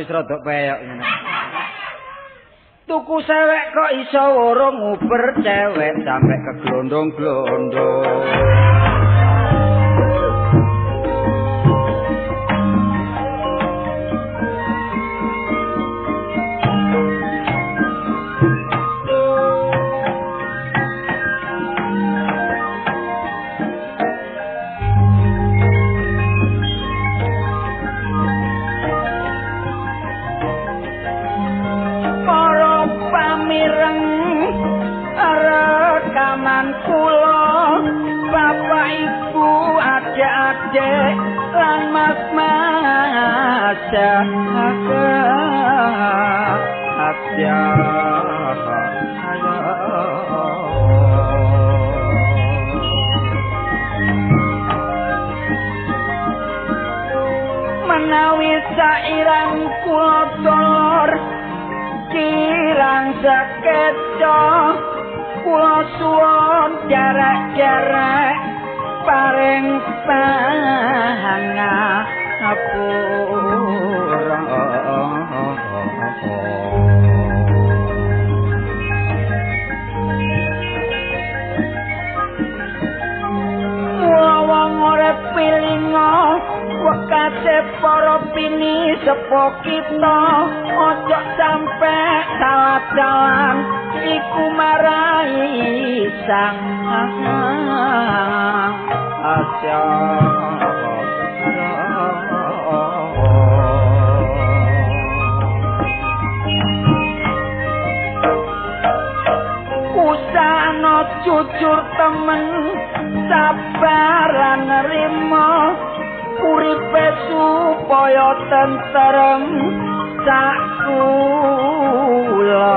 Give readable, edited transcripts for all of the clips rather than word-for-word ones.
wis rada peyok ngene. Tuku sewek kok iso urung nguber cewek sampe keglondong-glondong. Adik-adik lan mas-mas menawi sairan kula dolor kirang sekeca kula suwun jarak-jarak paring pangapura. Mula wong urip pilinga wekase para pini sepo kita ojo sampe salah dalan iku marai sang asya. Usahano jujur temen sabar lan nrimo uripe supaya tentrem sak kula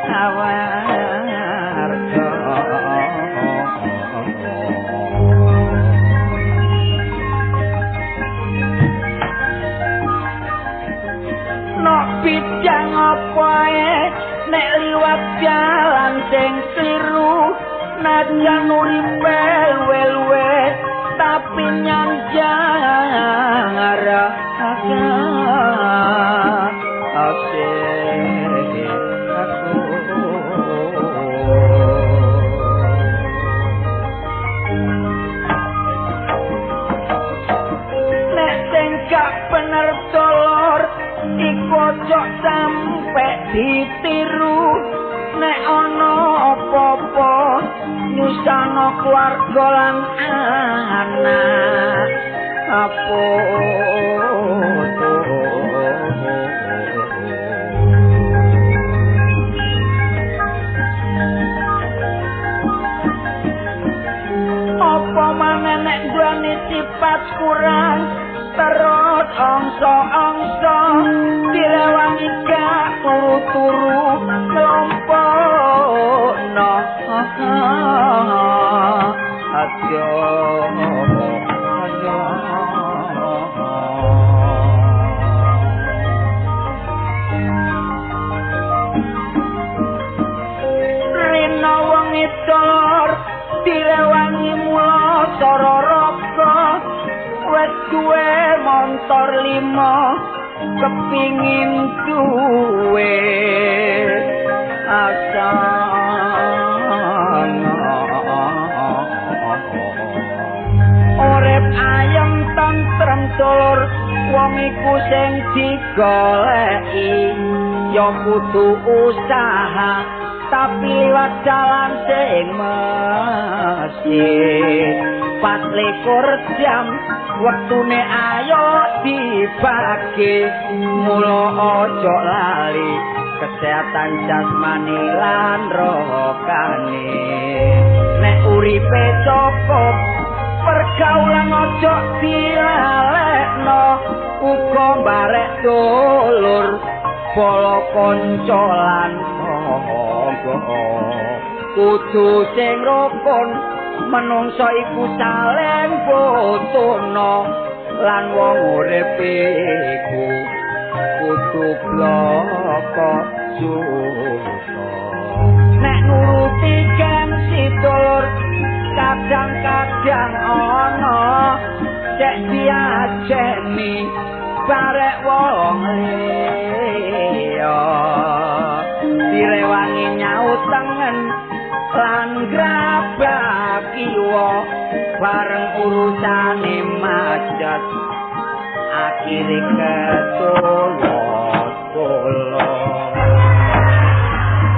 awarga. Nok bidang apa ae nek liwat jalan sing kliru najan uripe luwe-luwe tapi nyanjang asih aku. Nek sing gak bener dolor iku ojo sampe ditiru. Nek ana apa-apa nyusahno keluarga lan anak apa apa maneh nek duweni sifat kurang terus angsa-angsa direwangi gak turu-turu nglompokno. Aja aja rina wengi dolor direwangi mula cara raga wis duwe montor 5 kepingin duwe asana. Urip ayem tentrem dolor wong iku sing digoleki ya kudu usaha tapi liwat jalan sing mesti. 24 jam wektune ayo dibagi mula aja lali kesehatan jasmani lan rohani. Nek uripe cukup pergaulan aja dilalekno uga barek dulur bala kanca lan tangga kudu sing rukun menungsa iku saling butuhna lan wong urip iku kudu bloko suka. Nek nuruti gengsi dulur kadang-kadang ana cek diajeni barek wong Bareng urusane macet akhire ketolo-tolo.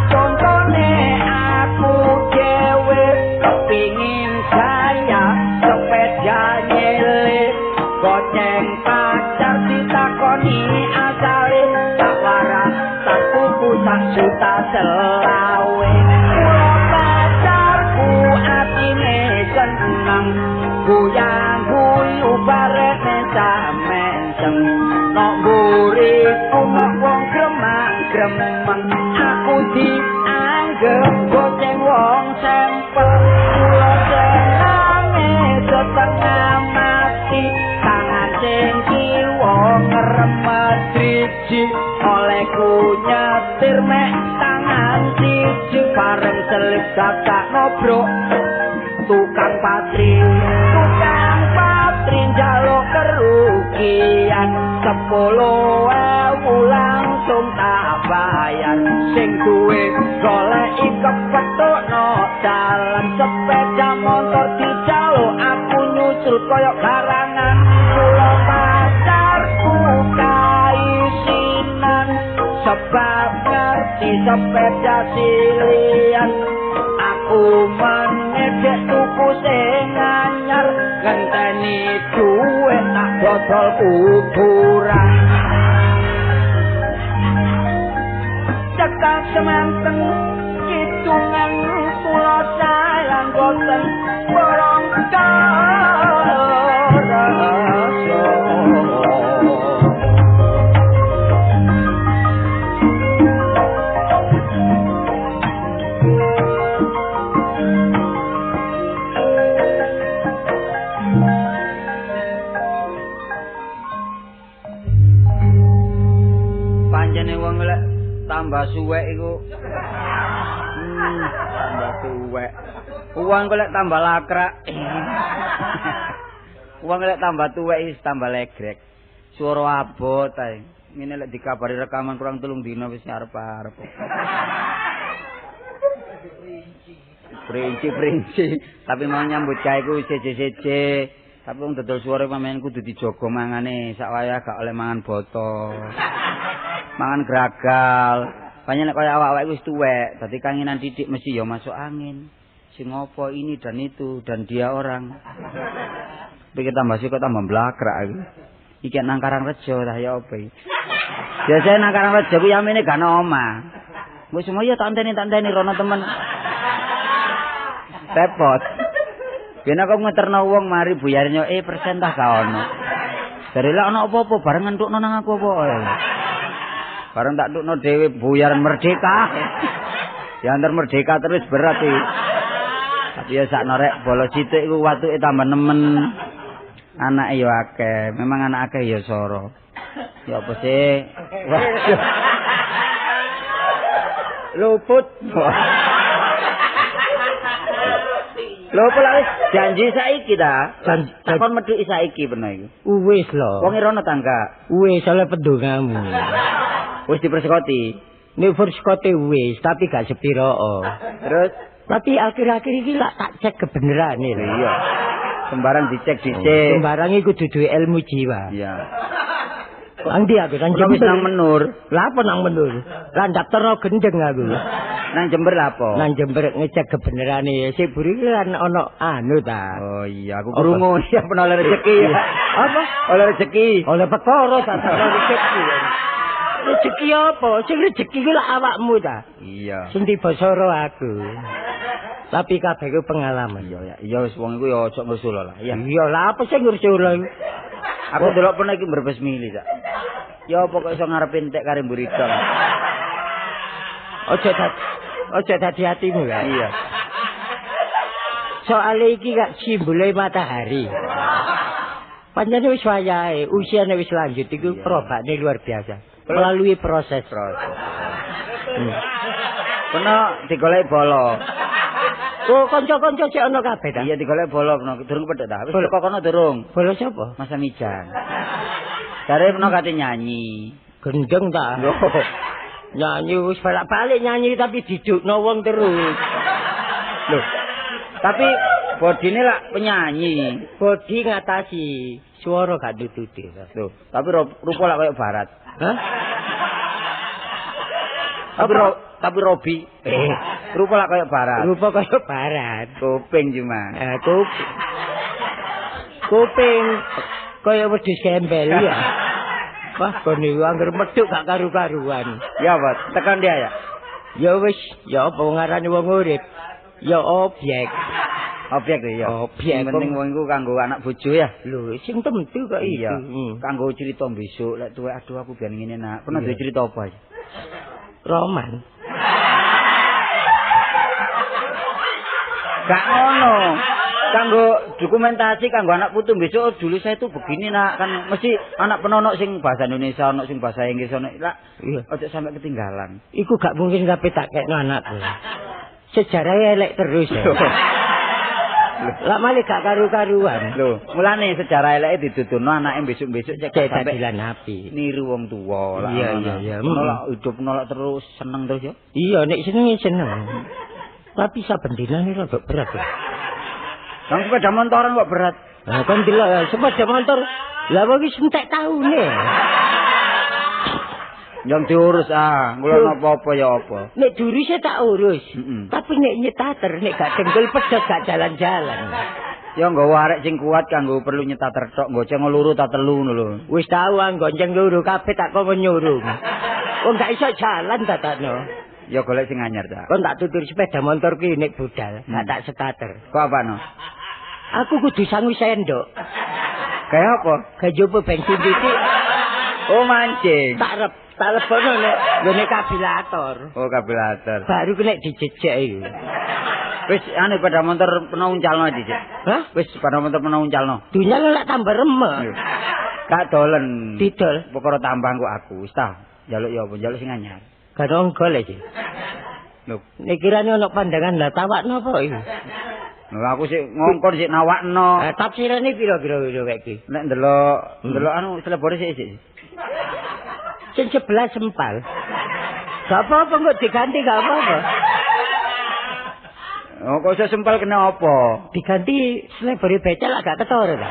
Contone aku dhewe kepingin saya sepeda nyelip goceng pacar ditakoni asale tak waras tak tuku sak juta selawe. Kula pacarku atine seneng guyang guyu bareng samenseng nok mburiku nok wong gremang-gremeng aku dianggep goceng wong sempel. Kula senenge setengah mati tangan sing kiwa ngremet driji olehku nyetir mek tangan siji bareng selip dadak nobrok tukang patri. Tukang patri njaluk kerugian 10.000 langsung tak bayar. Sing duwe goleki kepethukno dalan sepeda motor dijaluk aku nyusul koyo garangan. Kula pacarku kaisinan sebab ngerti sepeda silian. Aku menedek tuku sing anyar ngenteni duwe tak dodol kuburan. Cekak semanten kidungan kula salang boten borong rasa. Pancene wong lek tambah suwek iku tambah suwek. Wong lek tambah lakrak. Wong lek tambah tuwek wis tambah legrek. Swara abot ae. Ngene lek dikabari rekaman kurang 3 dina wis arep-arep. Princi-princi, tapi mau nyambut gawe ku seje-seje. Tapi wong dodol swara pamene kudu dijaga mangane, sak wayah gak oleh mangan boto. Mangan gragal. Pancen nek kaya awak-awak wis tuwek, dadi kangenan didik mesti ya masuk angin. Sing apa ini dan itu dan dia orang. Pikir tambah sik kok tambah mblakrak aku. Iki nang Karangrejo ta ya apa iki. Biasane nang Karangrejo ku yamene gak ana omah. Wis semua ya tak enteni rono temen. Repot. Yen aku ngeterno wong mari buyarnya persen tah gak ono. Jare lek ana apa-apa bareng ngentukno nang aku apa. Bareng tak tukno dhewe buyar merdeka. Ya antar merdeka terus berat iki. Tapi ya sakno rek bolo sithik iku watuke tambah nemen. Anake ya akeh, memang anak akeh ya soro. Ya apa sih? Waduh. Luput. Lho apa lek wis janji saiki ta? Takon medhuki saiki peno iku. Wis lho. Wong rono ta enggak? Wis oleh pendongamu. Wis dipersekoti. Nek persekote wis, tapi gak sepiro. Terus tapi akhir-akhir iki lak tak cek kebenerane lho. Iya. Sembarang dicek dhisik. Sembarang iku dudu ilmu jiwa. Iya. Nang ndi aku nang Jember nang Menur. Lah apa nang Menur? Lah daftarno gendeng aku. Nang Jember lha apa? Nang Jember ngecek kebenerane. Sik buri kan ana anu ta. Oh iya, aku krungu ya peno oleh rezeki. Apa? Oleh rezeki. Oleh perkara ta rezeki. Rezeki apa? Sing rezeki ku lak awakmu ta. Iya. Sing tiba soro aku. Tapi kabeh ku pengalaman. Iya ya. Iya wis wong iku ya aja ngrusul lah. Iya. Iya lah apa sing ngrusul iku? Aku delok pernah iki mbrebes mili tak. Ya apa kok iso ngarepe entek karo mburi tok. Aja dadi hatimu ya. Iya. Soale iki gak simbole matahari. Pancen wis wayahe, usiane wis lanjut iku perobane luar biasa. Melalui proses. Peno digoleki bolo. Oh, kanca-kanca sik ana kabeh ta? Iya digoleki bolo peno, durung pedhek ta. Wis teko kono durung. Bolo sapa? Mas Mijan. Jare peno kate nyanyi. Gendeng ta? Nyanyi wis balak-balik nyanyi tapi didukno wong terus. Lho. Tapi Bodine lak penyanyi. Bodi ngatasi suara gak nututi. Lho, tapi rupa lak koyo barat. Hah? Tapi Robi. Rupa lak koyo barat. Rupa koyo barat. Kuping cuma. Kuping koyo wedhus gembel ya. Wah, kon niku angger medhuk gak karu-karuan. Ya, Bos. Tekan dia ya. Ya wis, ya apa ngarani wong urip? Ya objek. Objek ya. Objek. Penting wong iku kanggo anak bojo ya. Lho, sing tentu kok iya. Kanggo cerita besok lek tuwek aduh aku biyen ngene nak. Pernah duwe cerita apa? Roman. Gak ngono. Kanggo dokumentasi kanggo anak putu besok dulu saya itu begini nak kan mesti anak penonok sing bahasa Indonesia ono sing bahasa Inggris ono lak ojo sampai ketinggalan. Iku gak mungkin kabeh tak kekno anakku. Sejarahnya elek terus ya. Lah malah gak karu-karuan. Lho, mulane sejarah eleke dituturno anake besok-besok cek sampe dadilan api. Niru wong tuwa lah. Iya, iya. Nolak hidup nolak terus seneng terus ya. Iya, nek seneng seneng. Tapi saben dinane rada berat ya. Nang sepeda motoran kok berat. Lah kon delok sepeda motor. Lah wong iki entek taune. Yang diurus ah, kula napa apa ya apa. Nek diurus tak urus. Tapi nek nyetater nek gak dengkul pedhot gak jalan-jalan. Ya nggawa arek sing kuat kanggo perlu nyetater tok, gonceng loro ta telu ngono lho. Wis tau gonceng loro kabeh tak kon nyuruh. Wong gak iso jalan tatakno. Ya golek sing anyar ta. Kon tak tutur sepeda motor ki nek budal, gak tak setater. Kok apano? Aku kudu sangu sendok. Kayak apa? Kayak jopo bensin titik. Oh mancing. Tak lebono nek nggone kabilator. Oh kabilator. Baru kena dijejek iku. Wis anu sepeda motor peno uncalno dhisik. Hah? Wis sepeda motor peno uncalno. Dunya lek tambah remek. Gak dolen. Didol. Perkara tambah kok aku. Wis ta, njaluk ya apa njaluk sing anyar. Gak ono golek iki. Lho, nek kirane ono pandangan lah tawakno apa iki? Lho aku sik ngongkon sik nawakno. Tafsirane pira-pira kek iki? Nek ndelok ndelok anu selebore sik sik. Sing sebelah sempal. Gak apa-apa kok diganti gak apa-apa. Oh kok iso sempal kena apa? Diganti selebore becel agak ketara ta.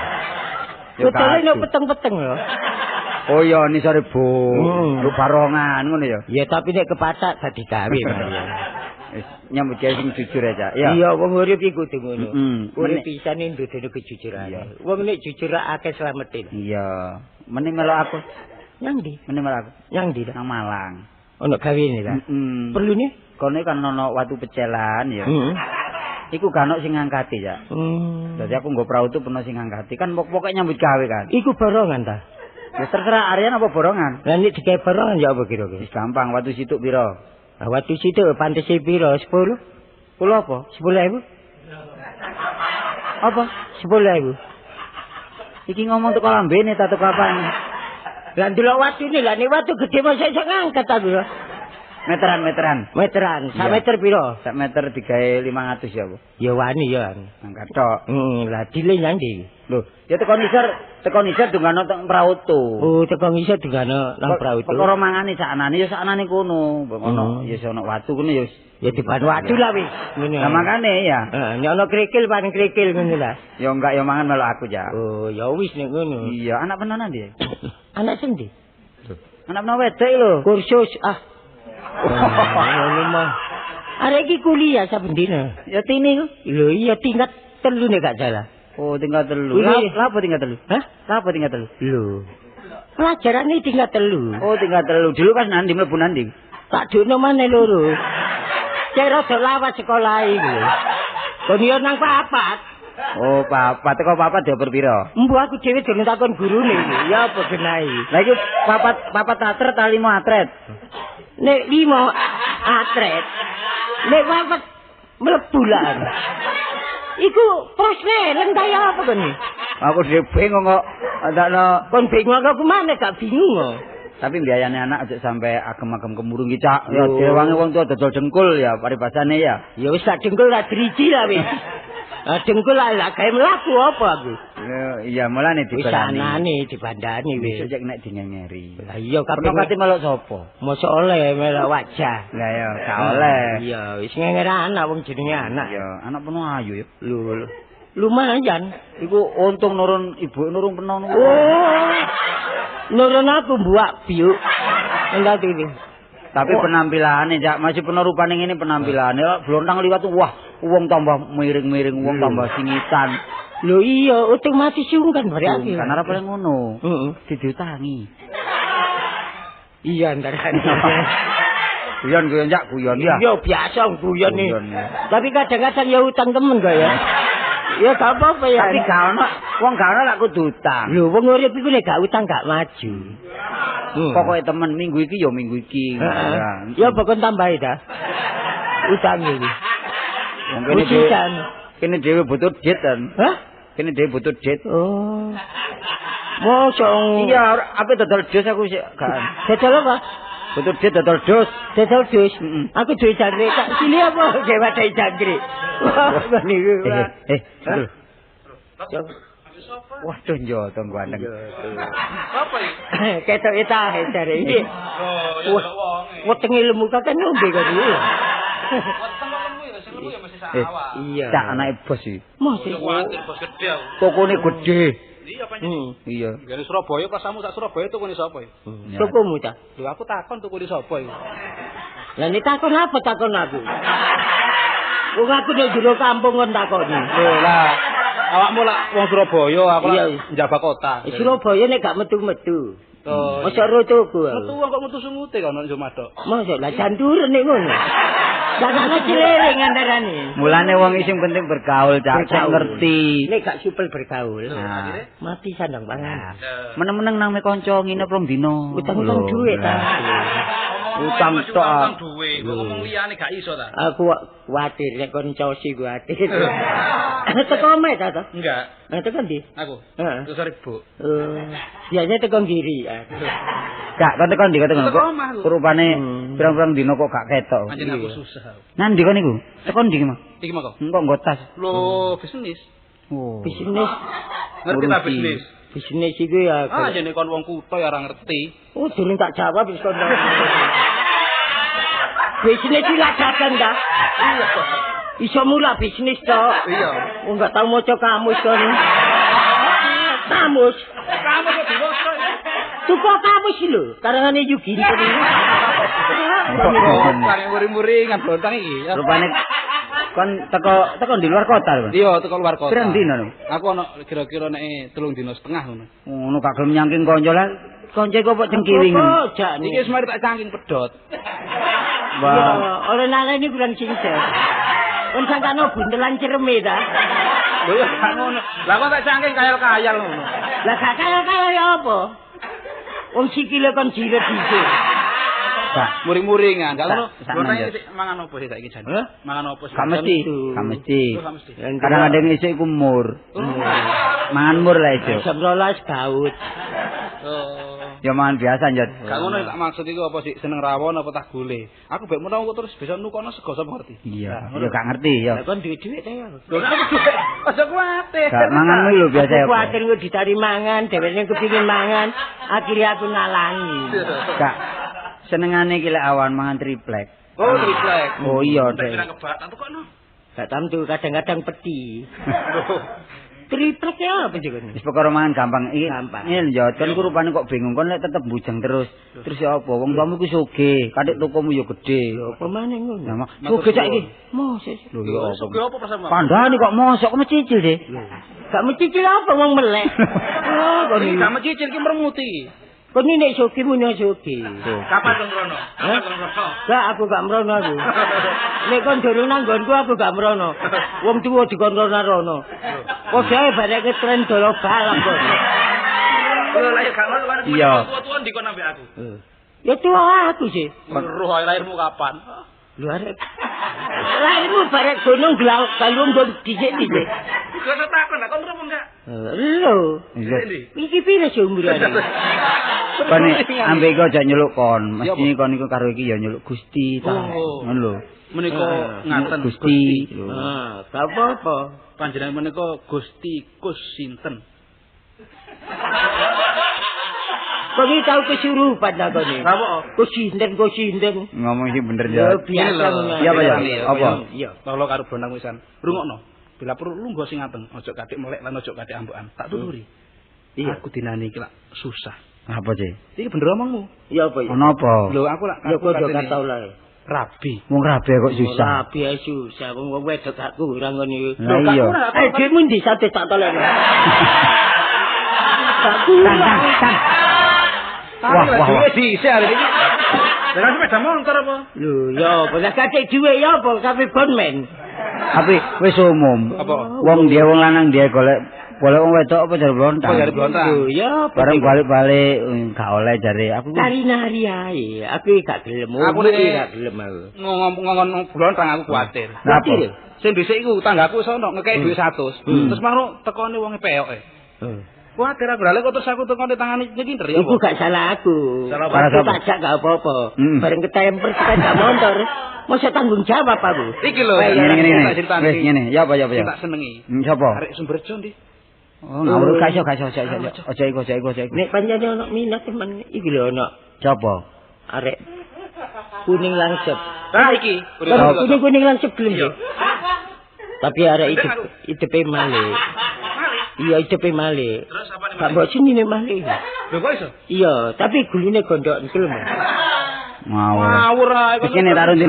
Ketara nek peteng-peteng lho. Oh iya nisore bu. Lu barongan ngono ya. Ya tapi nek kepatak gak digawe ya. Wis nyambut gawe sing jujur aja. Iya. Iya wong urip iki kudu ngono. Urip pisane nduduhne kejujuran. Wong nek jujur akeh slamete. Iya. Mending melok aku. Nyang ndi? Mending melok aku. Nyang ndi? Nang Malang. Ono gawene ta? Perlune kono kan ono watu pecelan ya. Iku gak ono sing ngangkati ya. Dadi aku nggo prau tuh peno sing ngangkati. Kan pokoke nyambut gawe kan. Iku borongan ta? Ya terserah Aryan apa borongan. Lah nek digawe borongan ya apa kira-kira? Wis gampang watu situk pira? Lah watu situk pantese pira? 10? 10 apa? 10.000. Apa? 10.000. Iki ngomong teko lambene ta teko apane? Lah ndelok watune lah nek watu gedhe mosok iso ngangkat aku ya. Meteran. Meteran. Sak meter pira? Sak meter digawe 500 ya, Bu. Ya wani ya. Angkat tok. Lah dile nyang ndi? Lho, ya teko ngisor dungano teng prautu. Oh, teko ngisor dungano nang prautu. Perkara mangane saknane ya saknane kono. Ono ya ono watu kono ya. Ya diban watu lah wis. Ngene. Lah mangane ya. Heeh, nek ono krikil paling krikil ngono lah. Ya enggak ya mangan melok aku ya. Oh, ya wis nek ngono. Iya, anak penonan ndi? Anak sendi? Anak peno wedok lho. Kursus ah. Ngono mah. Arek iki kuliah saben dina. Ya tini ku. Lho iya tingkat 3 nek gak salah. Oh, tingkat 3. Lha apa tingkat 3? Hah? Lha apa tingkat 3? Lho. Pelajarane tingkat 3. Oh, tingkat 3. Dulu pas nandi mlebu nandi. Tak dukno maneh loro. Cek rada lawas sekolah iki. Kon yo nang papat. Oh, papat. Teko papat dioper pira? Embu aku dhewe durung takon gurune iki. Ya apa genahi. Lah iki papat atret ta 5 atret? Nek 5 atret. Nek papat mlebu lah. Iku prosneleng ta ya apa kon? Aku dhewe bingung kok. Andakno kon bingung aku maneh gak bingung kok. Tapi biayane anak aja sampai agem-agem kemurung iki, Cak. Ya direwangi wong tua dodol dengkul ya paribasane ya. Ya wis tak dengkul tak driji lah wis. Dengkul lah gawe mlaku apa aku. Iya mulane dibandani. Wis anane dibandani wis. Besok cek nek dingengeri. Lah iya kabeh. Kate melok sapa? Mosok oleh melok wajah. Lah ya gak oleh. Iya wis ngenger anak wong jenenge anak. Iya, anak penuh ayu ya. Lho. Lumayan. Iku untung nurun ibu nurun peno. Oh. Nurun aku mbuak biuk. Enggak iki. Tapi penampilane jak masih peno rupane ngene penampilane blontang liwat wah wong tambah miring-miring wong tambah singitan. Lho iya otomatis sungkan berarti. Kan arep ngono. Heeh. Diutangi. Iya antarane. Guyon-guyon jak guyon ya. Iya biasa guyon nih. Tapi kadang-kadang ya utang temen kok ya. Ya gak apa-apa ya. Tapi gak ono wong gak ono lak kudu utang. Lho wong urip iku nek gak utang gak maju. Pokoke temen minggu iki ya minggu iki. Ya pokok tambahi ta. Utang iki. Wong kene dhewe. Kene dhewe butuh duit kan. Hah? Kene dhewe butuh duit. Oh. Mosok iya, aku dodol dus aku sik gak. Dodol apa? Butuh duit dodol dus. Dodol dus. Aku duwe jangkrik. Tak sini apa gawe wadah jangkrik. Wah, niku. Waduh yo tong ganteng. Apa iki? Ketoke tahe jare iki. Oh, ya delok wonge. Wetenge lemu kakek ngombe kok iki. Weteng lemu ya sing lemu ya mesti sak awak. Iya. Cak anake bos iki. Mosok kuwatir bos gedhe aku. Tokone gedhe. Iya panjenengan. Iya. Gane Surabaya pas kamu sak Surabaya tukune sapa iki? Tukumu ta? Lho aku takon tukune sapa iki? Lah nek takon apa takon aku? Wong aku nek jero kampung kon takoni. Lho lah awakmu lak wong Surabaya, aku lak njaba kota. Surabaya nek gak metu-metu. Oh. Mosok ro tuku. Metu wong kok metu sungute kono njo madok. Mosok lah janduren nek ngono. Lah ana cilering antarane. Mulane wong iki sing penting bergaul, Cak, sing ngerti. Nek gak supel bergaul, mati sandang pangan. Meneng-meneng nang me kanca nginep rong dino. Utang-utang dhuwit ta. Utang tok. Utang dhuwit, kok ngomong liyane gak iso ta? Aku kuwatir nek kon cosi kuwatir. Teko omahe ta to? Enggak. Nah teko ndi? Aku. Heeh. Terus ribuk. Biasanya teko ngiri. Gak, kon teko ndi kok teko. Rupane pirang-pirang dino kok gak ketok. Anjen aku susah. Nang ndi kon niku? Teko ndi iki, Mas? Iki mah kok. Engko nggo tas. Lho, bisnis. Oh. Bisnis. Ngerti ta bisnis? Bisnis iku ya. Ah, jane kon wong kutha ya ora ngerti. Oh, durung tak jawab wis kon. Bisnis iki lak dagang ta? Iya kok. Iso mula bisnis tok. Iya. Wong gak tau maca kamus kon. Kamus. Kamus kok diwaca ya. Tuku kamus lho, karangane Yugi Ginten. Paling muri-muri ngablontang iki. Rupane kon teko di luar kota lho. Iya, teko luar kota. Pirang dino lho? Aku ono kira-kira nek 3,5 dina ngono. Ngono gak gelem nyangking kanca lah. Kanca iku apa cengkiwingen? Iki wis mari tak cangking pedhot. Wah, ora nane ini kurang singset. Kon sangkano buntelan cereme ta. Lho ya gak ngono. Lah kok tak cangking kayal-kayal ngono. Lah gak kayal-kayal ya apa? Wong sikile kon jiret dhisik. Gak muring-muringan. Gak ngono. Lho sik mangan opo sih saiki jan? Mangan opo sih? Gak mesti. Gak mesti. Kadang-kadang isuk iku mur. Mangan mur lah isuk. Jam 12 baut. Oh. Ya mangan biasa njot. Gak ngono tak maksud iku apa sih seneng rawon apa tah gule. Aku bek menawa kok terus bisa nukono sego sapa ngerti. Iya, ya gak ngerti ya. Lah kon duwe dhuwit ta ya. Lho aku dhuwit. Aja kuwatir. Gak manganmu lho biasa ya. Kuwatir kok ditari mangan, dheweke kepingin mangan, akhirnya aku nalangi. Gak senengane iki lek awan mangan triplek. Oh, triplek. Oh iya, Dek. Gak tamtu kadang-kadang peti. Triplek ya apa sih kon? Wis perkara mangan gampang iki. Gampang. Ngene lho, kon iku rupane kok bingung kon lek tetep bujang terus. Terus ya apa? Wong tuamu iku sugih, katik tokomu ya gedhe. Lho apa maneh ngono? Sugih cak iki. Mosok. Lho ya apa? Sugih apa perasaan? Kandhane kok mosok mecicil deh. Gak mecicil apa wong melek. Oh, kok iki gak mecicil iki mermuti. Kon iki nek sugih muni sugih. Kapan kon mrono? Kapan kon mrono? Gak aku gak mrono aku. Nek kon durung nang nggonku aku gak mrono. Wong tuwa dikon rono. Kok gawe barek tren dolo balap kok. Lho lah ya gak ngono kan tuwa-tuwa dikon ambek aku. Ya tuwa aku sih. Roh lahirmu kapan? Lho arek. Lahirmu barek gunung galung dhisik-dhisik. Gak usah takon lah kon roh enggak? Lho. Iki pire sih umurane? Kon ambek iki aja nyeluk kon. Mesti kon iku karo iki ya nyeluk Gusti ta. Ngono lho. Menika ngaten Gusti. Heeh, gak apa-apa. Panjenengan menika Gusti Kus sinten? Kok iki tau kesurupan ta kene? Lha apa? Kus sinten, Kus sinten. Ngomong sing bener ya. Biasa ngono. Iya apa ya? Apa? Iya. Tolo karo bonang wisan. Rungokno. Bila perlu lungguh sing anteng, aja katik melek lan aja katik ambekan. Tak tuturi. Iya. Aku dinane iki lak susah. Apa sih? Iki bener omongmu. Ya apa ya? Ono apa? Lho aku lak Ya kok gak tau lah. Rabi. Wong rabi kok susah. Rabi ae susah. Wong wedok gak kurang ngono iki. Lah iya. Duitmu ndi sate tak tolekno. Tak kurang. Wah, wah. Duwe dhisik arek iki. Lah sepeda motor apa? Lho, ya apa lah kacek duwe ya apa sampe bonmen. Tapi wis umum. Apa? Wong dia wong lanang dia golek golek wong wedok apa jare blontang. Apa jare blontang? Lho, ya apa? Bareng balik-balik gak oleh jare aku. Nari-nari ae. Aku gak gelem. Aku gak gelem aku. Ngomong blontang aku kuwatir. Kuwatir. Sing dhisik iku tanggaku iso ono ngekeki dhuwit 100. Terus mangro tekone wonge peyoke. Kuwatir aku lha kok terus aku tekone tangane iki kinter ya. Iku gak salah aku. Salah aku tak jak gak apa-apa. Bareng ketemper sepeda motor. Mosok tanggung jawab aku. Iki lho. Ngene. Wis ngene. Ya apa ya apa ya. Tak senengi. Sapa? Arek Sumberjo ndi? Oh, ngawur gak iso gak iso aja iku aja iku aja iku. Nek pancen ono minat temen iki lho ono. Sapa? Arek kuning langsep. Lah iki. Kuning-kuning langsep gelem ya. Tapi arek idepe male. Iya idepe male. Terus apa nih? Gak mbok senine male. Lho kok iso? Iya, tapi gulune gondok gelem. Ngawur. Ngawur ae. Wis ngene tarun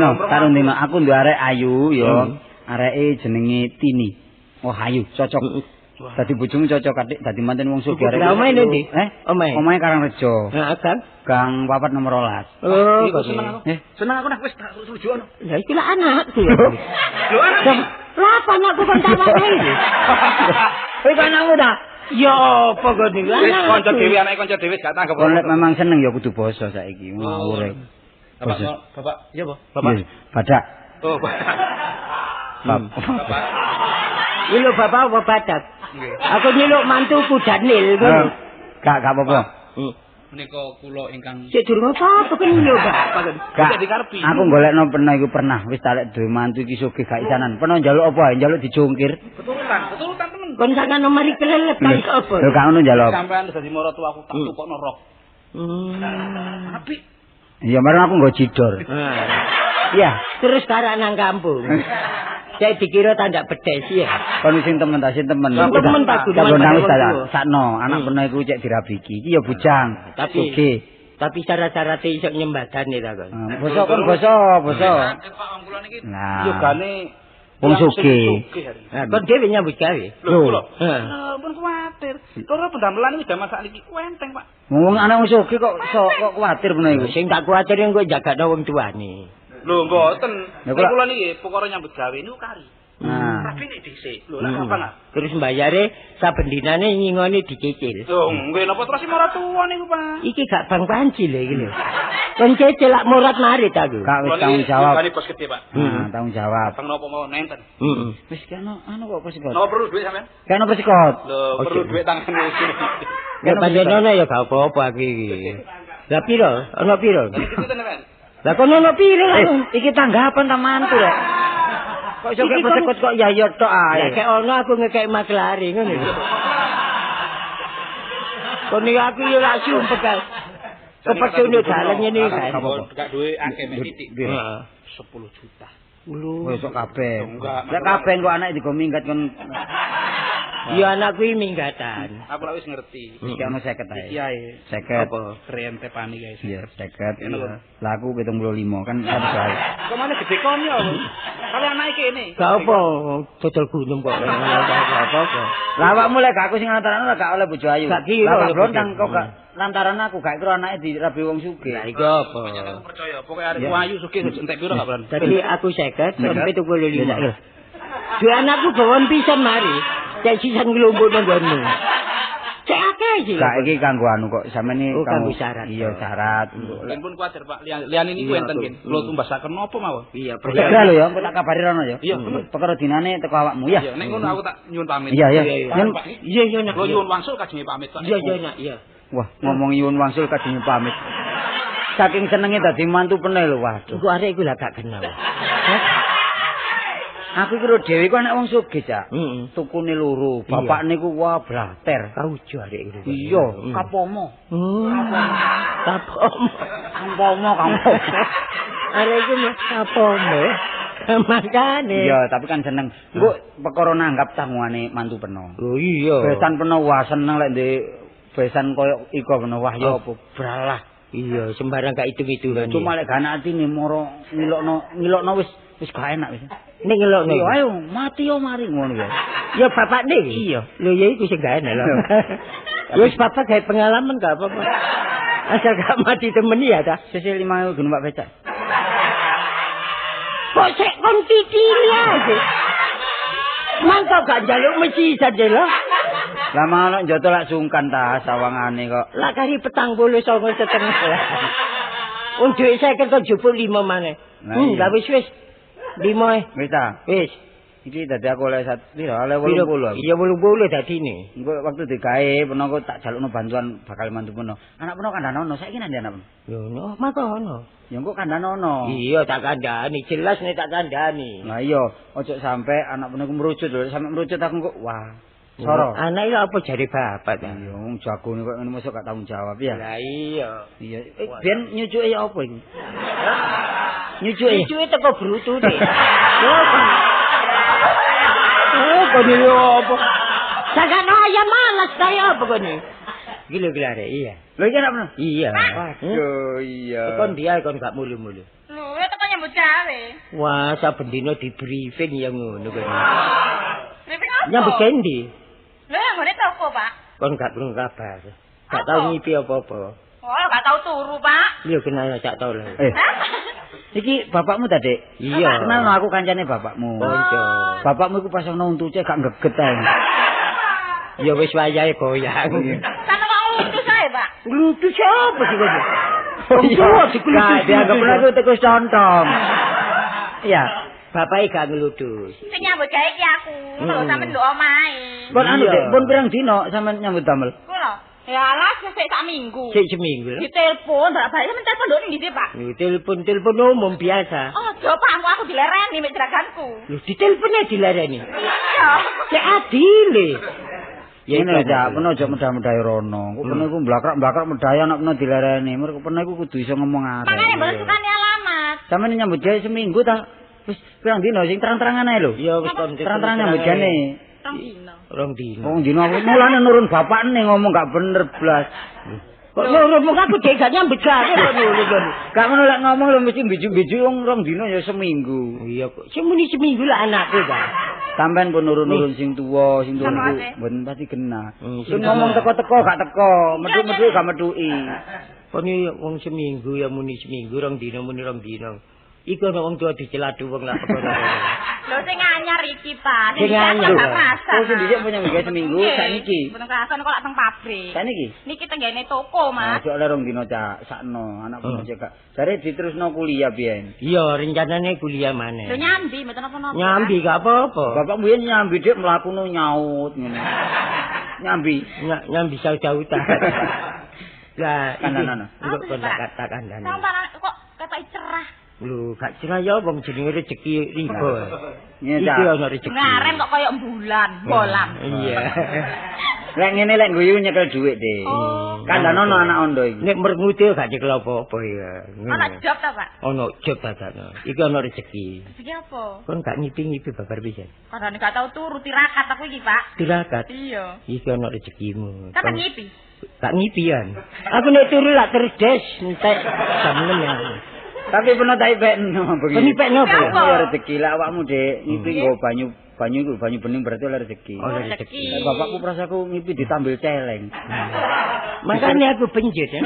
dino. Aku duwe arek ayu ya. Areke jenenge Tini. Oh ayu, cocok. Dadi bojomu cocok adik, dadi manten wong sugih arek. Lah omahe ndi? Omahe. Omahe Karangrejo. Heeh, Gang. Gang 4 nomor 12. Oh, iku seneng aku. Seneng aku nek wis tak rujukono. Lah iki lak anakku. Lho anak. Lah apa anakku kon tawakne iki? Kowe kok anakmu ta? Ya apa kok niku? Wis kanca dhewe anake kanca dhewe gak tanggep. Kon lek memang seneng ya kudu basa saiki. Ngawur. Bapak, bapak, iya apa? Bapak. Badak. Oh, bapak. Iki lho bapak apa badak? Aku nyeluk mantuku Daniel ngono. Gak apa-apa. Menika kula ingkang sik durung apa-apa kan lho bapak. Gak dikarepi. Aku golekno peno iku pernah wis tak lek duwe mantu iki sugih gak isanan. Peno njaluk apa ae njaluk dijungkir. Betulan, betulan temen. Kon sakano mari kelelepan apa? Lho gak ngono njaluk. Sampean dadi maratuwa aku tak tukokno rok. Apik. Iya marang aku nggo jidor. Iya, terus karak nang kampung. Saya dikira tandak pedes ya. Kon sing temen ta sing temen. Temen tak gundang wis sakno, anak peno iku cek dirabiki. Iki ya bujang. Tapi tapi syarat-syarate iso nyembadane ta kon. Basa kon basa, basa. Pak wong kula niki yogane wong sugih. Lah kon dhewe nyambut gawe. Lho kula. Pun kuwatir. Loro pendamelan iki jaman sakniki enteng, Pak. Wong anak wong sugih kok kok kuwatir peno iku. Sing tak kuwatir engko jagakno wong tuane. Lho mboten. Nek kula niki perkara nyambut gawe niku kari. Nah. Tapi nek dhisik. Lho lha gampang ah. Terus mbayare saben dinane nyingone dicicil. Lho nggih napa terus maratuwa niku, Pak? Iki gak bang panci lho iki lho. Kon cicil lak murat marit aku. Gak wis tanggung jawab. Kali bos gede, Pak. Heeh, tanggung jawab. Bang napa mawon nenten. Heeh. Wis kene anu kok pesikot. Napa perlu dhuwit sampean? Kene pesikot. Lho perlu dhuwit tangan iki. Ya panjenengan ya gak apa-apa aku iki. Lah piro? Ana piro? Lah kono ono piro lah? Iki tanggapan ta mantu rek. Kok iso kek pesekut kok ya ya tok ae. Lah kek ono aku ngekek makelari ngono lho. Kon iki aku yo lak sumpek kae. Kepethune dalan ngene iki kan. Gak duwe akeh mek titik. Heeh. 10 juta. Lho. Wis kok kabeh. Lah kabeh kok anake digo minggat kon. Iya anakku iki minggatan. Aku lak wis ngerti. Iki ono 50 ae. Iki ae. 50. Apa rente pani guys. Iya, 50. Lah aku 75 kan satu ae. Kok mana gede kon ya? Kali anake kene. Gak apa, dodol gunung kok. Gak apa-apa. Lah awakmu lek gak aku sing lantaran ora gak oleh bojo ayu. Lah blontang kok gak lantaran aku gak kira anake dirabi wong sugih. Lah iku apa? Aku percaya, pokoke arek ayu sugih entek piro gak berani. Dadi aku 50 sampe 75. Dua anakku bawon pisan mari. Cek sisan nglumpuk nang nggonmu. Cek akeh iki. Gak iki kanggo anu kok sampeyan iki kanggo syarat. Iya syarat. Pun kuwatir Pak, liyane niku enten nggih. Kula tumbasaken napa mawon? Iya, segera lho ya, engko tak kabari rono ya. Iya, perkara dinane teko awakmu ya. Iya, nek ngono aku tak nyuwun pamit. Iya, iya. Iya, iya, nak. Kula nyuwun wangsul kajenge pamit, Pak. Iya, iya, nak, iya. Wah, ngomong nyuwun wangsul kajenge pamit. Saking senenge dadi mantu peneh lho, waduh. Iku arek iku lah gak kenal. Aku iki dhewe iku anak wong sugih, Cak. Tukune loro, bapak niku wah blater. Kaujo arek iku. Iya, kapomo. Kapomo. Kampomo, kampomo. Arek iku mah kapomo. Makane. Iya, tapi kan seneng. Engko perkara nanggap tangungane mantu peno. Oh iya. Besan peno wah seneng lek ndek besan koyo iko peno wah ya apa bralah. Iya, sembarang gak hitung-hitungan. Cuma lek gak ana atine moro ngilokno wis gak enak wis. Nek ngelokno. Iya, ayo mati yo mari ngono ya. Ya bapakne. Iya. Lho ya iku sing gak enak lho. Ya wis bapak gawe pengalaman gak apa-apa. Asal gak mati temen ya ta. Sisih 5.000 nggo numpak becak. Kok sik kon titili ae. Mangko gak njaluk mesisan je lho. Lah malah njoto lak sungkan ta sawangane kok. Lah kari 49,5. Wong dhuwit 50 kok njupuk 5 maneh. Lah wis wis. 5 e. Wis ta? Wis. Iki dadi aku oleh piro? Oleh 80 aku. Iya 80 dadine. Engko waktu digawe peno kok tak jalukno bantuan bakal mantu peno. Anak peno kandhanono, saiki nang ndi anak peno? Lho no, maka ono. Ya engko kandhanono. Iya tak kandhani, jelas nek tak kandhani. Lah iya, ojo sampe anak peno iku merucut lho, sampe merucut aku kok wah. Soro. Anak iki apa jare bapak ta? Iya, wong jagone kok ngene mosok gak tanggung jawab ya. Lah iya. Iya, biyen nyucuke ya apa iku? Nyucuke. Nyucuke teko brutune. Oh, kok niku apa? Sakano ayam malas kaya apa kok ni? Iki lho gelare, iya. Lho iki anak peno? Iya. Waduh, iya. Kon dia kon gak mulu-mulu. Lho, ya teko nyambut gawe. Wah, saben dina di briefing ya ngono kok. Briefing apa? Nyambut gawe ndi? Lho, nggone toko, Pak. Kon gak krungu kabar. Gak tau ngipi apa-apa. Oh, gak tau turu, Pak. Iya, kenal gak tau lho. Iki bapakmu ta, Dik? Iya. Kenal aku kancane bapakmu. Kanca. Bapakmu iku pas ana untuce gak geget ae. Ya wis wayahe goyang. Kan kok nglutus ae, Pak. Nglutus apa sih kok? Wong tuwa diklutus. Dianggap aku tikus contong. Iya. Bapake gak nglutus. Sing nyambut gawe iki aku, lho sampean nduk omahe. Pun anu, Dik, pun pirang dina sampean nyambut damel? Kula. Ya alah, sik sak minggu. Sik seminggu. Ditelepon, bolak-balik sampean telepon nduk ndi sih, Pak? Lho, telepon-telepon umum biasa. Ojo, Pak, aku dilereni mek jeraganku. Lho, ditelepon ae dilereni. Iya. Cek adile. Ya ngene lho, Cak, peno aja medah-medahi rono. Kok peno iku mblakrak-mblakrak medahi anak peno dilereni. Mergo peno iku kudu iso ngomong arek. Makane mboten sukani alamat. Sampeyan nyambut gawe seminggu ta? Wis pirang dina sing terang-terangan ae lho. Iya wis kon terang-terangan nyambut gawe. Rong dina. Rong dina. Rong dina aku mulane nurun bapakne ngomong gak bener blas. Kok nurun mung aku dhek gak nyambut gawe kok nurun kon. Gak ngono lek ngomong lho mesti biju-biju wong rong dina ya seminggu. Iya kok. Sing muni seminggu lah anakku ta. Sampeyan pun nurun-nurun sing tuwa, sing tuwa mboten pati genah. Sing ngomong teko-teko gak teko, metu-metu gak metuki. Kon wong seminggu ya muni seminggu, rong dina muni rong dina. Iku ana wong tuwa diceladu wong lak perkara. Lho sing anyar iki, Pak. Sing anyar. Oh, sing dhisik punya gawe seminggu sakniki. Mboten krasan kok lak teng pabrik. Sakniki? Niki tenggene toko, Mas. Ojo oleh rong dina, Cak. Sakno anak punya cek. Jare diterusno kuliah biyen. Iya, rencanane kuliah maneh. Lho nyambi mboten napa-napa. Nyambi gak apa-apa. Bapak mbiyen nyambi dik mlakuno nyaut ngene. Nyambi, nyambi saut-sautan. Lah, kandhane. Kok kon tak kandhane. Sampeyan kok ketoke cerah. Lho, gak cerah ya wong jenenge rejeki riba. Iki ana rejeki. Ngaren kok koyo bulan, bolam. Iya. Lek ngene lek guyu nyekel dhuwit, Dik. Kandhanono anak ondo iki. Nek merngute gak nyekel apa-apa ya. Ana job ta, Pak? Ana job ta. Iki ana rejeki. Rejeki apa? Kon gak ngipi-ngipi babar pisan. Kandhane gak tau turu tirakat aku iki, Pak. Tirakat? Iya. Iki ana rejekimu. Sampe ngipi? Gak ngipian. Aku nek turu lak terdes entek jam 6 ya. Tapi peno tak ipekno bengi. Ipekno apa? Ya rezeki lah awakmu, Dik. Ngipi nggo banyu, banyu iku banyu bening berarti oleh rezeki. Oleh rezeki. Bapakku prasaku ngipi ditambil celeng. Makane aku penjit ya.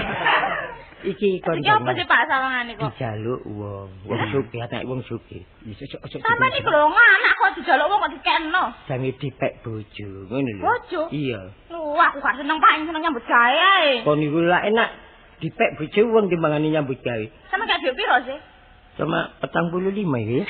Iki kon. Iki apa sih Pak sawangane kok? Dijaluk wong, wong sugih, anak wong sugih. Sampeyan iki lho anak kok dijaluk wong kok dikekno. Jange dipek bojo, ngono lho. Bojo? Iya. Lho aku gak seneng Pak, seneng nyambut gawe ae. Kon iku lak enak dipek bojo wong timbangane nyambut gawe. Sama gak dhuwit piro sih? Cuma 45 iki.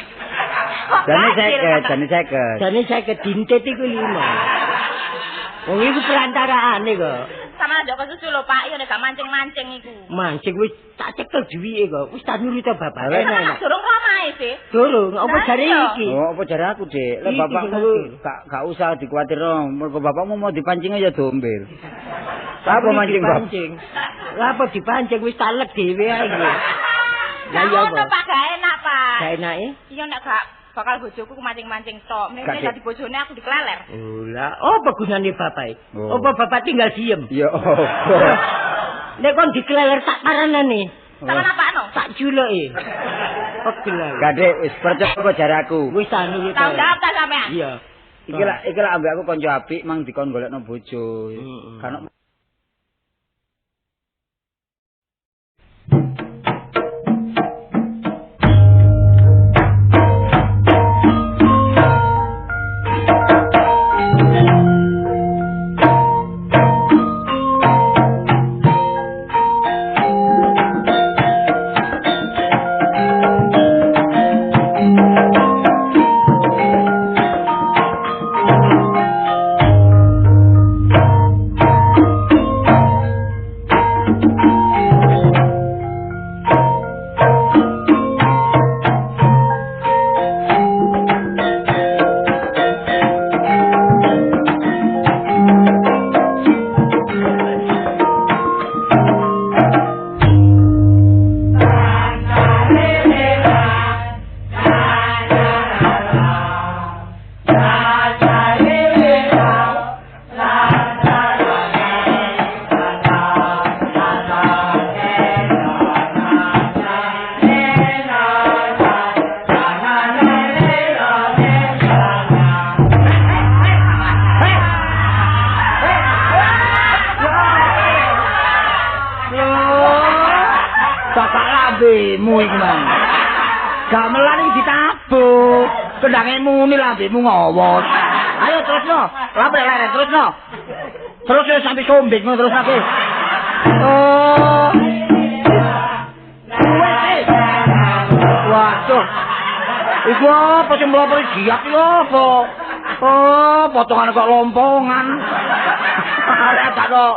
Jane 50, jane 50. Jane 50 dintet iku 5. Wong iku perantaraane kok. Sama aja kesusu lho Pak, iya nek gak mancing-mancing iku. Mancing wis tak cekel duwike kok. Wis tak nurut to bapak. Enak. Durung omahe sih. Durung, apa jare iki? Oh, apa jare aku, Dik? Lek bapakmu gak usah dikuwatirno, mergo bapakmu mau dipancing aja dombel. Apa mancing, Pak? Lah apa dipancing wis talek dhewe ae iki. Lah iya apa? Pak, gak enak, Pak. Gak enake? Iya nek gak bakal bojoku mancing-mancing tok. Mene dadi bojone aku dikleler. Lah, apa gunane bapak? Apa bapak tinggal diem? Ya apa? Nek kon dikleler tak paranane. Sama apakno? Tak juluke. Pegel aku. Gak wis percaya apa jare aku. Wis anu iki. Tanggung jawab ta sampean? Iya. Iki lak ambek aku kanca apik mang dikon golekno bojo. Kan gamelan iki ditabuh, kendange muni lambemu ngowot. Ayo terusno, lambe leren terusno. Terus ya sampe sombek ngono terus aku. Oh. Wes. Waduh. Iku apa sing mlopori giat iki apa? Oh, potongan kok lompongan. Arek tak kok.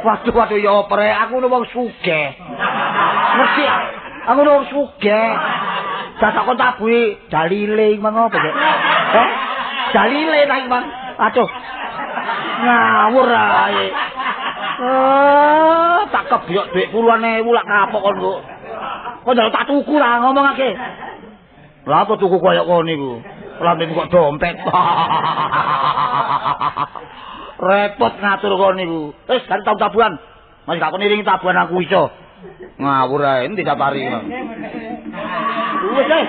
Waduh waduh ya opere, aku nu wong sugih. Ngerti? Aku nu wong sugih. Dadak kon tabuhi dalile iki mang apa, Dek? Heh? Dalile ta iki, Mang? Aduh. Ngawur ae. Oh, tak kebyok dhuwit puluhan ewu lak kapok kon kok. Kon njaluk tak tuku lah ngomongake. Lah apa tuku koyo kon niku? Lambemu kok dompet. Repot ngatur kon niku. Wis kan tau tabuhan. Masih gak kon iringi tabuhan aku iso. Ngawur ae endi sapari, Mang. Wis ae.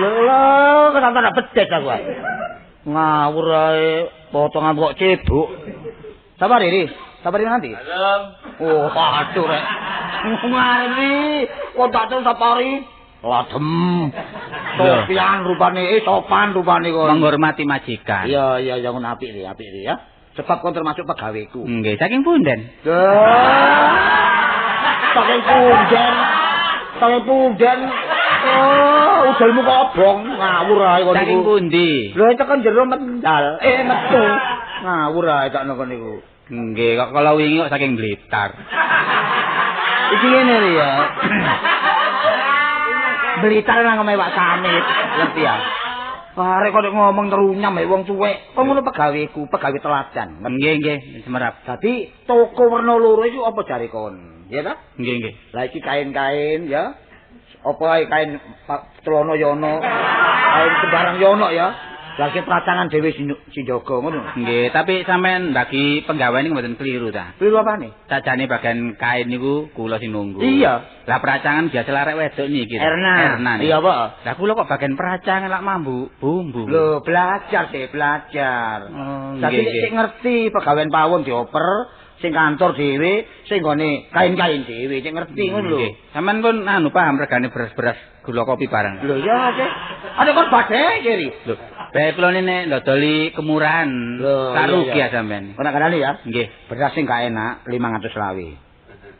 Lho, kenapa tak bedes aku ae. Ngawur ae, potongan kok cebuk. Sabar Ri, sabar nanti. Halo. Oh, aduh rek. Ngari, kok tak terus sapari. Ladem. Sopian rupane, sopan rupane kon. Menghormati majikan. Iya, iya, ya ngono apik ri, ya. Sebab kon termasuk pegaweku. Nggih, saking punden. Saking punden. Saking punden. Oh, udelmu kok obong ngawur ae kon niku. Saking pundi? Lho tekan jero mendal, metu. Ngawur ae tak kon niku. Nggih, kok kala wingi kok saking Blitar. Iki ngene lho ya. Blitar nang omahe Pak Samit, ngerti ya? Arek kok ngomong terunyam ae wong tuwek. Kok ngono pegaweku, pegawe teladan. Nggih, nggih, semerap. Dadi toko werna loro iki apa jare kon? Ya ta? Nggih, nggih. Lah iki kain-kain ya. Apa ae kain celana ya ono, kain sembarang ya ono ya. Lah sing peracangan dhewe sing jaga ngono. Nggih, tapi sampean bagi penggawean niku mboten keliru ta? Keliru apane? Sajane bagian kain niku kula sing nunggu. Iya. Lah peracangan biasa larek wedok niki. Erna. Iya, Pak. Lah kula kok bagian peracangan lak mambu bumbu. Lho, belajar sih, belajar. Oh, dadi sing ngerti pegawean pawon dioper, sing kantor dhewe, sing nggone kain-kain dhewe, sing ngerti ngono lho. Sampeyan pun anu paham regane beras-beras gula kopi barang. Lho ya, Cek. Ada kon badhe iki. Lho, bae kula nek ndodoli kemurahan, tak rugi ya sampean. Ora kandhane ya? Nggih. Beras sing gak enak 520.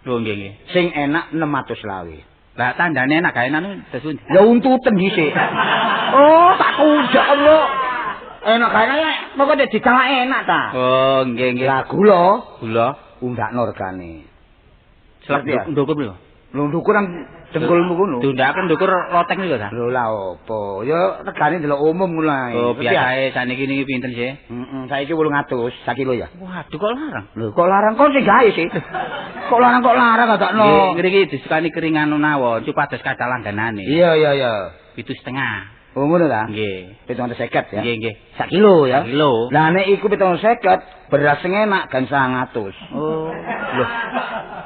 Lho nggih nggih. Sing enak 620. Lah tandane enak gak enak niku terus pundi? Ya untuten dhisik. Oh, tak kunjak lho. Enak gak enak, moko nek dicalak enak ta. Oh, nggih nggih. Lah gula, gula undakno regane. Selak ndukur lho. Lho ndukur nang dengkulmu ngono. Diundakaken ndukur loteng niku ta? Lho lah opo? Ya regane delok umum ngono ae. Oh, biasae saniki niki pinten sih? Heeh, saiki 800 sak kilo ya. Waduh kok larang. Lho kok larang kon sing gawe sih. Kok larang gak no. Nggih, ngriki disukani keringan mawon supados kathah langganane. Iya iya iya. 7,5. Oh ngono ta? Nggih. 750 ya. Nggih, nggih. Sak kilo ya. Sak kilo. Lah nek iku 750 beras sing enak gan 900. Oh. Loh.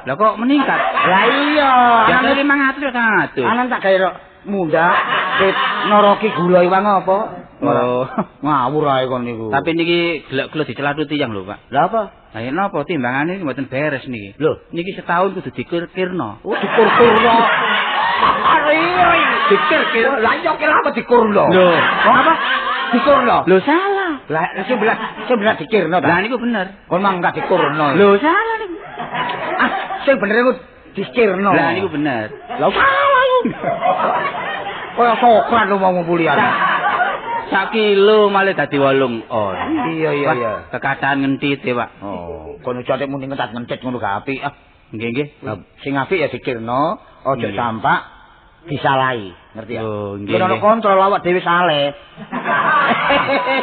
Lah kok meningkat? Lah iya, biasane 500 ya 900. Anan tak gawe mundhak noroki gula iwang apa? Oh, ngawur ae kon niku. Tapi niki gelek-gelek dicelathu tiyang lho, Pak. Lah apa? Lah napa timbangane mboten beres niki. Lho, niki setahun kudu dikur-kirno. Oh, dikur-kurno. Iya, dikir-kir. Lah iya kira apa dikurno? Lho, apa? Dikurno. Lho salah. Lah sing bener dikirno ta? Lah niku bener. Kon mang gak dikurno. Lho salah niku. Ah, sing bener iku dikirno. Lah niku bener. Lah salah iku. Kaya sokran lho wong ngumpuli ana. Sak kilo malah dadi 8 on. Iya iya iya. Kekatahan ngentite, Pak. Oh, kono jate muni ngentat-ngentit ngono gak apik. Ah, nggih nggih. Sing apik ya dikirno, aja sampak disalahi, ngerti ya? Oh, nggih. Ono kontrol awak dhewe saleh.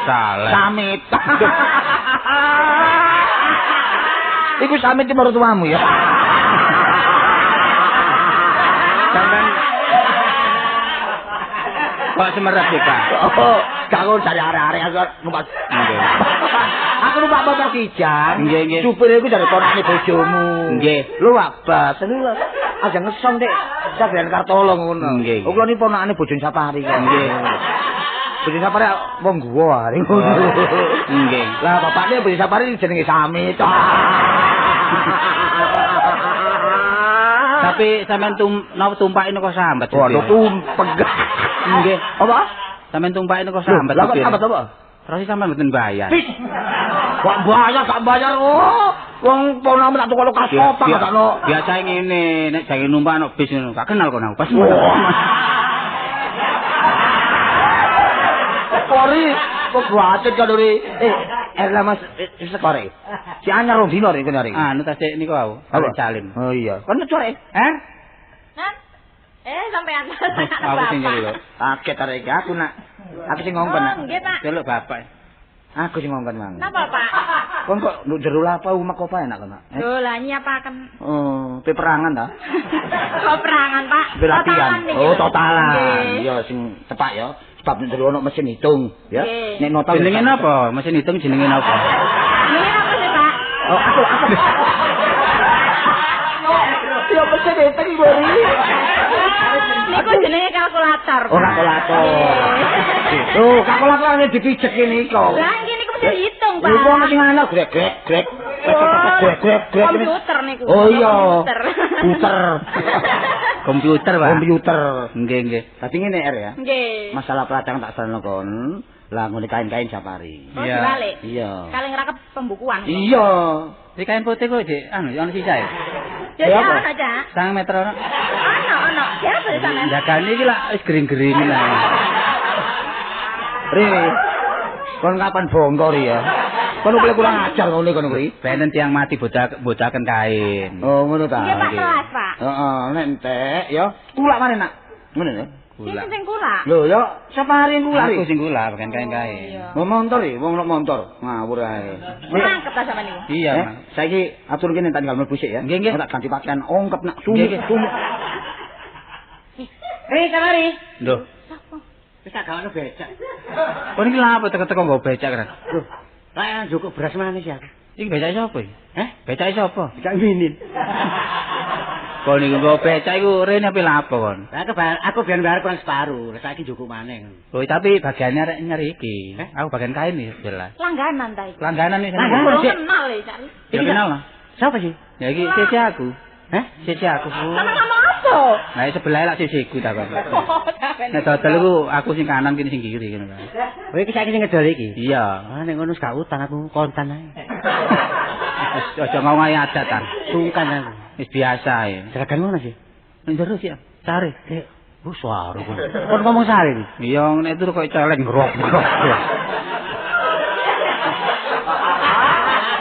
Saleh. Samit. Iku samit mertuamu ya. Sampeyan kok semerep sih, Pak? Oh, gak ngono jare arek-arek aku numpak. Nggih. Aku numpak motor Kijang. Nggih, nggih. Supire iku jare konane bojomu. Nggih. Lho abas, lho. Aja ngesong, Dik. Sabean Kartolo ngono. Nggih. Kula niki ponakane bojone Sapari kok. Nggih. Bojone Sapari wong guwa arek ngono. Nggih. Lah bapakne bojone Sapari jenenge Samit. Tapi sampean tumpake kok sambat. Waduh tumpek. Nggih. Apa? Sampean tumpake kok sambat. Lah kok sambat apa? Terus sampean mboten bayar. Kok bayar gak bayar oh. Wong ponamu tak tukono kasopak gak ono. Biasae ngene, nek jange numpak ono bis ngono, gak kenal kon aku. Pas. Kori, kok kuatir kan ori. Erla Mas sekore. Si anyar rong dino rek kene arek. Anu tasik niku wau, arek Salim. Oh iya. Kon core. Hah? Hah? Sampean. Aku sing nyeluk. Kaget arek iki aku nak. Aku sing ngongkon nak. Oh, nggih, Pak. Celuk bapak. Aku sing ngongkon mang. Napa, Pak? Kon kok nduk jero lapa umek apa enak kok, Nak? Lho, lah nyiapaken. Oh, peperangan ta? Kok perangan, Pak? Totalan. Oh, totalan. Iya, sing tepak ya. Sebab nek jero ono mesin hitung, ya. Nek nota jenenge napa? Mesin hitung jenenge napa? Jenenge napa sih, Pak? Oh, aku. Ya mesin hitung iki. Niku jenenge kalkulator. Oh, kalkulator. Lho, kalkulator ini dipijet kene iki kok. Lah, iki niku mesin hitung, Pak. Lho, wong sing ana grek grek grek. Grek grek grek. Komputer niku. Oh iya. Komputer. Komputer, Pak. Komputer. Nggih, nggih. Dadi ngene R ya. Nggih. Masalah peladang tak sarana kon. Lah ngene kain-kain Sapari. Oh, dibalik. Iya. Kaleng rakep pembukuan. Iya. Iki kain putih kok, Dik. Anu, ono sisa ya? Ya ono, Cak. 1 meter ono. Ono, ono. Ya apa sampean? Jagane iki lak wis gering-gering lah. Ri. Kon kapan bongkor ya? Kon boleh kurang ajar ngono kono kuwi. Benten tiyang mati bocaken kain. Oh, ngono ta. Nggih, Pak, telas, Pak. Heeh, nek entek ya. Kulak maneh, Nak. Ngono ya. Kulak. Sing kulak. Lho, ya Sapari kulak. Aku sing kulak bagian kain-kain. Wong montor iki, wong montor. Ngawur ae. Mangkep ta sampean niku? Iya, Mas. Saiki atur kene tak tinggal mlebu sik ya. Nggih, nggih. Tak ganti pakaian ongkep nak sumuk sumuk. Sapari. Lho. Sapa? Wis tak gawakno becak. Kon iki lha apa teko-teko nggo becak kan? Lho, lha njukuk beras maneh sih aku. Iki becake sapa iki? Heh? Becake sapa? Becak minin. Kon niku nggo becak iku rene ape lapo kon? Lah aku biyen bayar kurang separuh, lah saiki njukuk maneh. Oh, tapi bagiannya arek nyer iki. Aku bagian kain iki jelas. Langganan ta iki? Langganan iki. Langganan sik. Kenal iki, Cak. Ya kenal lah. Sapa sih? Ya iki sisi aku. Heh? Sisi aku. Sama-sama apa? Nah, sebelah lak sisiku ta, Pak. Nek dodol iku aku sing kanan kene sing kiri ngono. Oh, iki saiki sing ngedol iki? Iya. Ah, nek ngono gak utang aku kontan ae. Wis aja ngomong ae adat ta. Sungkan aku. Wis biasa ae. Jeragan ngono sih. Nang jero sih. Sare. Oh, suara kon. Kon ngomong sare iki. Iya, nek turu koyo celeng grok-grok.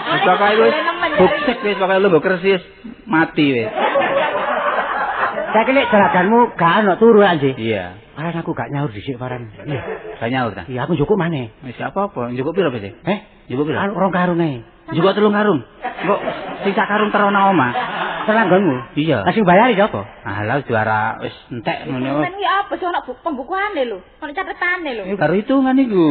Wis pokoke wis buksek wis pokoke lho kersi wis mati wis. Saiki nek jeraganmu gak ono turu anjir. Iya. Paran aku gak nyaur dhisik paran. Iya. Gak nyaur ta? Iya, aku njukuk maneh. Wis apa-apa, njukuk piro wis? Eh, njukuk piro? Anu 2 karung ae. Njukuk 3 karung. Kok sing sak karung terona omah. Telanggonmu? Iya. Lah sing bayari sapa? Alah juara wis entek ngono. Sampeyan kuwi apa sih ono pembukuane lho, ono catetane lho. Iku baru hitungan iku.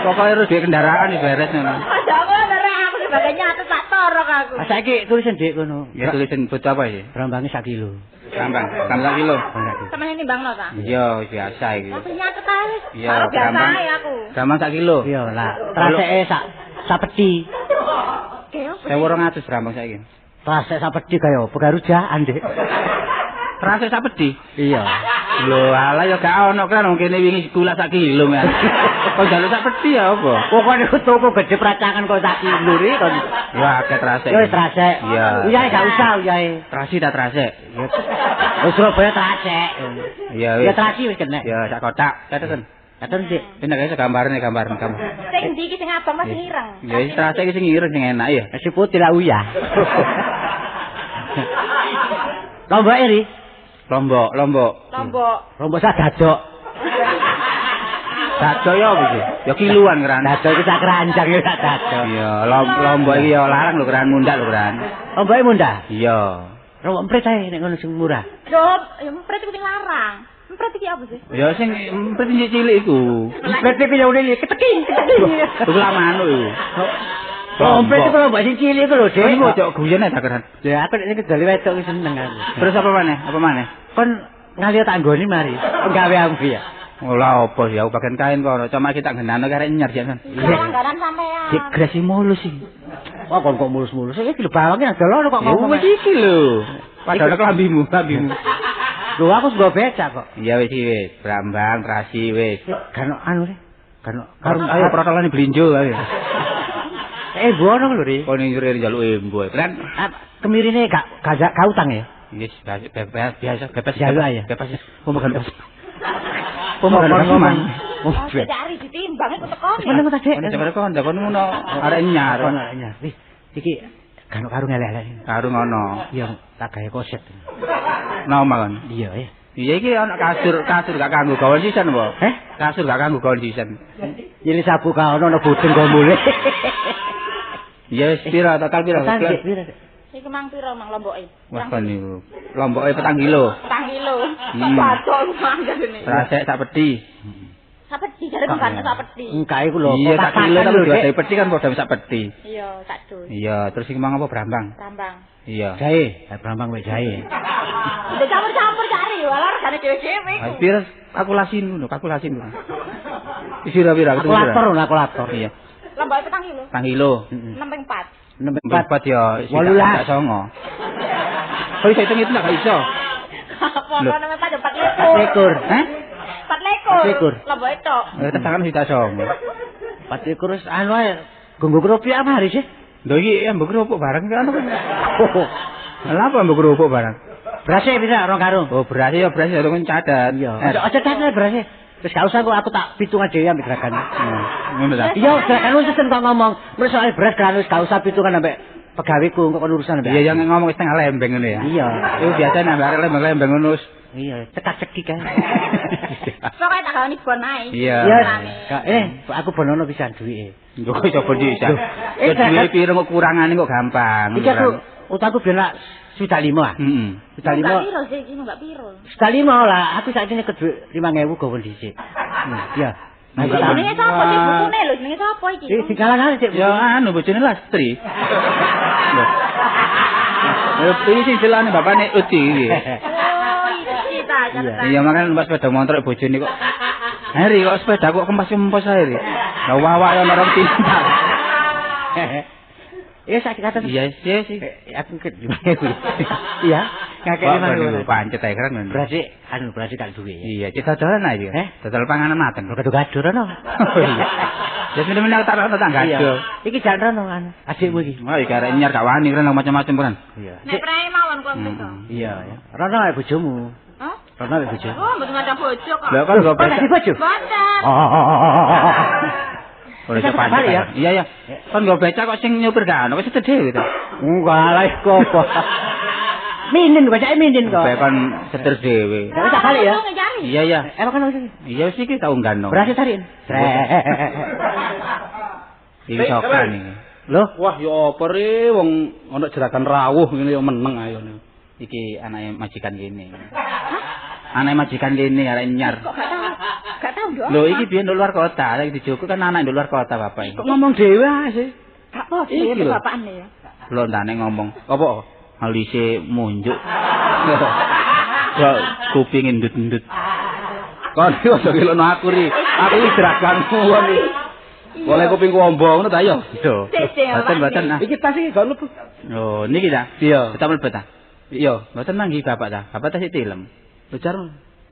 Pokoke harus duwe kendaraan wis beres ngono. Aja ngono rek aku sebagai nyatet tak torok aku. Lah saiki tulisan dhek kono. Ya tulisan bocah apa iki? Brambange sak kilo. Brambang, sak kilo. Sampeyan nimbangno ta? Iya, wis biasa iki. Aku nyatet ae wis. Iya, biasa ae aku. Brambang sak kilo. Iya lah, traseke sak peti. 1200 brambang saiki. Trasek sak peti kaya apa garujaan, Dik. Trasek sak peti? Iya. Lho, alah ya gak ono kan wong kene wingi gula sak kilo men. Kok njaluk sak peti ya apa? Pokoke niku toko gede pracangan kok sak kilo iki kon. Ya akeh trasek. Ya wis trasek. Iya. Uyahe gak usah uyahe. Trasi ta trasek? Ya. Wis Surabaya trasek. Iya wis. Ya trasi wis kena. Ya sak kotak. Cateten. Caten, Dik. Enak ya gambarane gambar kamu. Sing ndi iki sing abang mas sing ireng? Ya wis trasek iki sing ireng sing enak ya. Sing putih lah uyah. Lombok iri. Lombok. Lombok sak dadok. Dadok ya apa iki? Ya kiluan keran. Dadok iki sak keranjang ya sak dadok. Iya, lombok iki ya larang lho keran mundak lho keran. Lomboke mundak? Iya. Lombok emprit ae nek ngono sing murah. Lho, ya emprit iku sing larang. Emprit iki apa sih? Ya sing emprit sing cilik iku. Emprit iki ya ngene keteki. Iku lak manuk iku. Lombok iku lombok sing cilik iku lho, Dik. Iku ojo guyon ae ta keran. Ya aku nek ngedoli wedok iki seneng aku. Terus apa maneh? Apa maneh? Kon ngalih tak nggoni mari. Gawe aku ya. Ora apa sih aku bagian kain kono. Cuma kita nggenano karek nyar jan. Langganan sampean. Dik gresi mulus iki. Wah kon kok mulus-mulus. Iki lho bawange nang dolono kok ngomong. Wis iki lho. Padahal klambimu, klambimu. Lho aku nggo becak kok. Iya wis iki wis, brambang, trasi wis. Gak anu re. Gak karung ayo protolane blinjo ayo. Embo ono lho, Ri. Kon ngiri njaluk embo. Kan kemirine gak utang ya? Wis biasa bebas jaluk ya. Bebas. Wong makan. Wong makan ngomong. Oh, cari ditimbang iku teko. Meneng ta, Dik? Meneng kon kon ngono arek nyar. Kon arek nyar. Wis iki gak karung elek-elek. Karung ono. Iya, tak gawe koset. Nang omah kon. Iya, ya. Iya iki ono kasur, kasur gak kanggo gawan sisan apa? Heh? Kasur gak kanggo gawan sisan. Nyilih sabu ka ono ono budeng go mulih. Ya wis pira total pira? Iki mang pira mang lomboke? Wah kon niku. Lomboke 4 kilo. 4 kilo. Bacok mang jarene. Trasek sak peti. Sak peti jare bukan sak peti. Engka iku lho. Iya sak kilo tapi dua peti kan padha sak peti. Iya, sak dus. Iya, terus iki mang apa brambang? Brambang. Iya. Jahe, brambang wek jahe. Udah campur-campur cari walah regane dhewe-dhewe iku. Pira kalkulasin ngono, kalkulasin. Pira-pira kalkulator, kalkulator. Iya. Lomboke 4 kilo. 4 kilo. 6 ping 4. 6 ping 4 ya 18. 9. Kok iso hitung itu gak iso. Apa 6 ping 4 ya 4 likur. Heh? 4 likur. Likur. Lomboke tok. Ya tetangan sita 9. 4 likur wis anu ae gonggo kerupuk apa hari sih? Lho iki mbok kerupuk bareng kan. Lha apa mbok kerupuk bareng? Berase bisa 2 karung. Oh, berase ya berase ya kon catet. Iya. Aja catet berase. Terus gak usah kok aku tak pitungan dhewe ambek gerakan. Ngono ta? Iya, gerakan wis kok ngomong. Wis soal beras kan wis gak usah pitungan ambek pegaweku kok urusan ambek. Iya, yang ngomong setengah lembeng ngono ya. Iya. Iku biasa nambah arek lembeng-lembeng ngono. Iya, cekak-cekik kan. Pokoke tak gawani bon ae. Iya. Aku bonono pisan duwike. Lho kok iso bon pisan. Duwike piro kok kurangane kok gampang. Iki aku utangku biyen lak 25 ah. Heeh. 25. Piro sih iki enggak piro? 25 lah, aku saiki neket dhuwit 5000 gawe dhisik. Iya. Jenenge sapa sih bukune lho, jenenge sapa iki? Iki dikalang-kalang sik. Ya anu bojone Lastri. Lho. Lho iki sing jelane bapakne Uti iki. Oh, iki ta catetan. Iya, makane numpak sepeda motor bojone kok. Heri kok sepeda kok kempas-kempos ae. Lah wawak yo rong timbang. Iya sakit kata. Iya iya sih. Aku ke 5000. Iya, ngakek 5000. Pancet ae keren. Berarti anu berarti tak duwe. Iya, cek dodolan ae iki. Dodol panganan mateng. Gado-gado rono. Iya. Ya semene aku tak tak gado. Iki jan rono anu. Adikmu iki. Wah, iki arek nyar gak wani keren macam-macam keren. Iya. Nek prae mawon kula mriko. Iya, ya. Rono ae bojomu. Hah? Rono ae bojomu. Oh, mboten ada bojo kok. Lah kok nggo bojo? Mboten. Ora iso pancet ya. Iya ya. Kon nggo becak kok sing nyupir gak ono wis dhewe to. Enggak lah iku apa. Minin bacake minin kok. Bae kon setir dhewe. Lah tak balik ya. Iya ya. Emang kan iya wis iki tak unggahno. Berarti tarik. Iki sokan iki. Loh, wah ya apa re wong ana jeragan rawuh ngene ya meneng ayo. Iki anake majikan kene. Anake majikan kene arek nyar. Kok gak tau nduk. Lho iki biyen nduk luar kota, saiki dijogo kan anak nduk luar kota bapak iki. Kok ngomong dhewe ae sih? Gak apa dhewe bapakne ya. Lho ndane ngomong. Apa? Alise munjuk. Kok kuping endut-endut. Kon iki aja ngelokno aku ri. Aku iki jeraganmu kon iki. Oleh kupingku ombo ngono ta ya? Lho. Mboten-mboten. Iki tas iki gak mlebu. Oh, niki ta? Iya. Tetep mlebu ta? Iya. Mboten manggi bapak ta. Bapak tasik tilem. Lho jar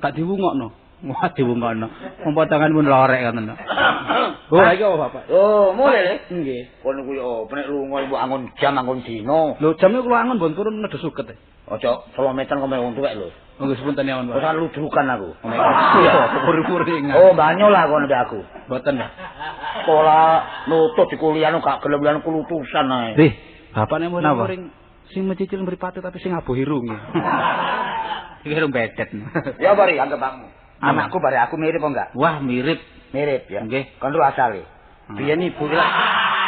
gak diwungokno. Wah, diwungokno. Wong potongan pun lorek ngoten. Oh, iki apa bapak? Oh, mulih le. Nggih. Kono kuwi opo nek lunga ibu angon jam angon dina. Lho jam iku kula angon mbon turun nedhe suket. Aja kilometer kok wong tuwek lho. Nggih sepunten ya, Pak. Ora ludrukan aku. Iya, puri-puri. Oh, banyol lah kono mbek aku. Mboten, Pak. Sekolah nutut di kuliah gak gelem lan kulutusan ae. Lih, bapakne muring sing mencicil mripate tapi sing aboh irunge. Iki irung bedet. Ya bari anggapmu. Anakku bare aku mirip apa enggak? Wah, mirip. Mirip ya. Nggih. Kon ro asale. Biyen ibu iki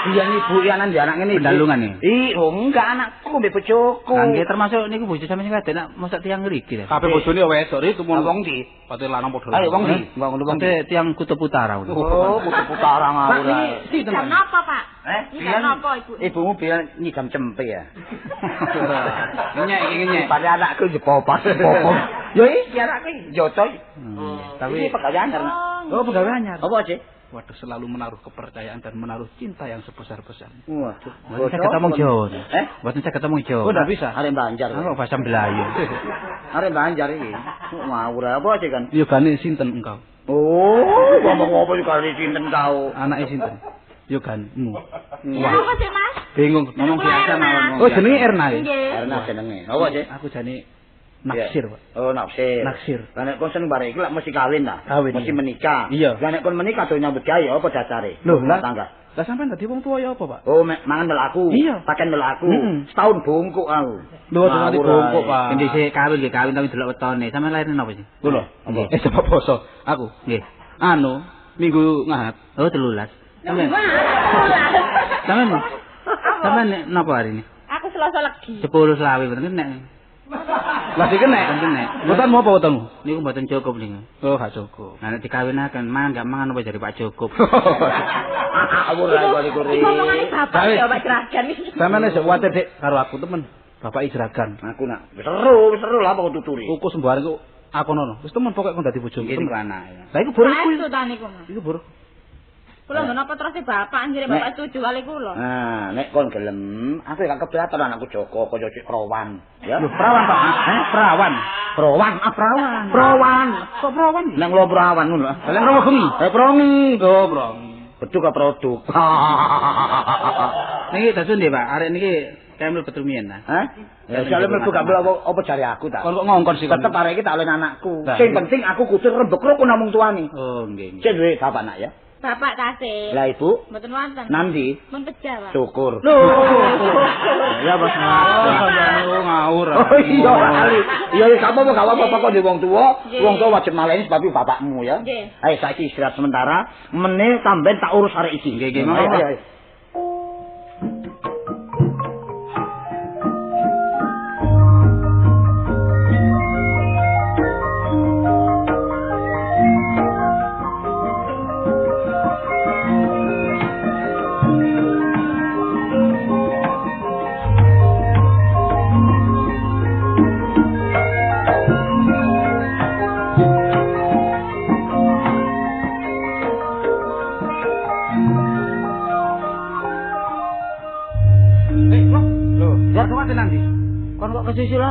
biyen ibu iki anan anak ngene iki. Pendalungan iki. Ih, oh enggak anakku mbek bojoku. Lah nggih termasuk niku bojo sampeyan sing wedok nak mosok tiyang ngriki ta. Kabeh bojone ya wedok ri tumon. Wong ndi? Pate lanang padha. Ayo wong ndi? Wong wong ndi? Tiyang Kutub Utara. Oh, Kutub Utara ngawur ae. Jam napa, Pak? Eh, jam napa ibu? Ibumu biyen nyidam cempe ya. Ngenyek iki ngenyek. Padahal anakku jepopas popom. Ya iki anakku iki jocoy. Tapi iki pegawai anyar. Oh, pegawai anyar. Apa sih? Waduh, selalu menaruh kepercayaan dan menaruh cinta yang sebesar-besarnya. Waduh, mboten saged ngomong Jawa. Eh? Mboten saged ngomong Jawa. Oh, ndak bisa. Arek Banjar. Kok bahasa Melayu. Arek Banjar iki. Ngawur apa sih kan? Yogane sinten engkau? Oh, ngomong apa yogane sinten kau? Anake sinten? Yoganmu. Wah. Apa sih, Mas? Bingung ngomong biasa mawon. Oh, jenenge Erna ya? Erna jenenge. Apa sih? Aku jane naksir, Pak. Oh, naksir. Naksir. Lah nek kon seneng bare iki lak mesti kawin ta? Mesti menikah. Iya. Lah nek kon menikah do nyambut gawe apa dasare? Lho, lah tangga. Lah sampean dadi wong tuwa ya apa, Pak? Oh, mangan melok aku. Paken melok aku. Setahun bungkuk aku. Lho, aja nganti bungkuk, Pak. Endi sik kawin nggih kawin tapi delok wetone. Sampeyan lahir napa sih? Kula. Nggih. Sebab poso. Aku. Nggih. Anu, minggu ngahat. Oh, 13. Sampeyan. Sampeyan. Sampeyan napa hari ini? Aku Selasa Legi. 10 selawe mboten nek. Lah iki nek. Mboten mau apa wetengmu? Niku mboten cukup niku. Oh, gak cukup. Lah nek dikawinaken mangan gak mangan apa jare Pak Cukup. Awur ae kok iku ri. Ngomongane bapak ya Pak Jeragan. Sampeyan wis kuwatir Dik karo aku temen. Bapak jeragan. Aku nak seru, seru lah apa tuturi. Kuku sembarang iku aku nono. Wis temen pokoke kon dadi bojomu. Iki niku anake. Lah iku buruhku. Iku. Iku buruh. Kula nggo napa terus bapak anjire bapak setuju kali kula. Nah, nek kon gelem, aku gak keberatan anakku Joko kaya cek perawan, ya. Lho, perawan, Pak. Heh, perawan. Perawan, ah perawan. Perawan. Kok perawan? Nang lo perawan ngono. Lah nang bengi. Eh, prongi. Oh, prongi. Beduk ke produk. Niki dasun nggih, Pak. Arek niki kaya mlebet rumiyin ta. Hah? Ya soalnya mlebu gak mlebu apa jare aku ta. Kon kok ngongkon sih Tetep arek iki tak oleh anakku. Sing penting aku kudu rembug rukun namung tuane. Oh, nggih. Sing duwe bapak nak ya. Bapak tasih. Lah ibu? Mboten wonten. Nanti? Mun pejah, Pak. Syukur. Lho. Ya, Mas. Ngawur. Oh iya, Ali. Iya, gak apa-apa, gak apa-apa kok wong tuwa. Wong tuwa wajib maleni sebab bapakmu ya. Ayo saiki istirahat sementara, meneh sampean tak urus arek iki. Nggih, nggih. Ayo, ayo.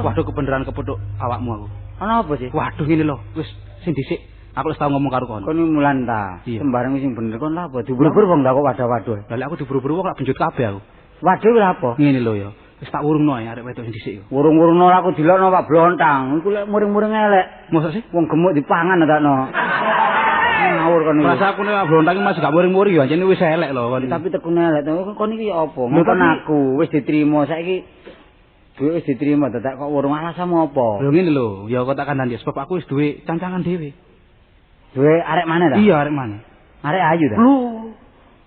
Waduh kebenaran kepethuk awakmu aku. Ana apa sih? Waduh ngene lho, wis sing dhisik aku wis tau ngomong karo kon. Kon mulan ta. Sembarang sing bener kon lha apa diburu-buru wong lha kok wadah-waduh. Lah lek aku diburu-buru wong lak benjut kabeh aku. Waduh lha apa? Ngene lho ya. Wis tak wurungno ae arek wedok sing dhisik yo. Wurung-wurungno aku dilokno Pak Blontang. Iku lek muring-muring elek. Mosok sih? Wong gemuk dipangan takno. Ngawur kon iki. Rasa aku nek Blontang iki masih gak muring-muring ya anjene wis elek lho kon. Tapi tekune elek to. Kon iki ya apa? Ngkon aku wis diterima saiki. Duit wis diterima dadak kok urung alasanmu apa? Lho ngene lho, ya kok tak kandhani sebab aku wis duwe cancangan dhewe. Duwe arek mana ta? Iya, arek mana? Arek ayu ta? Lho.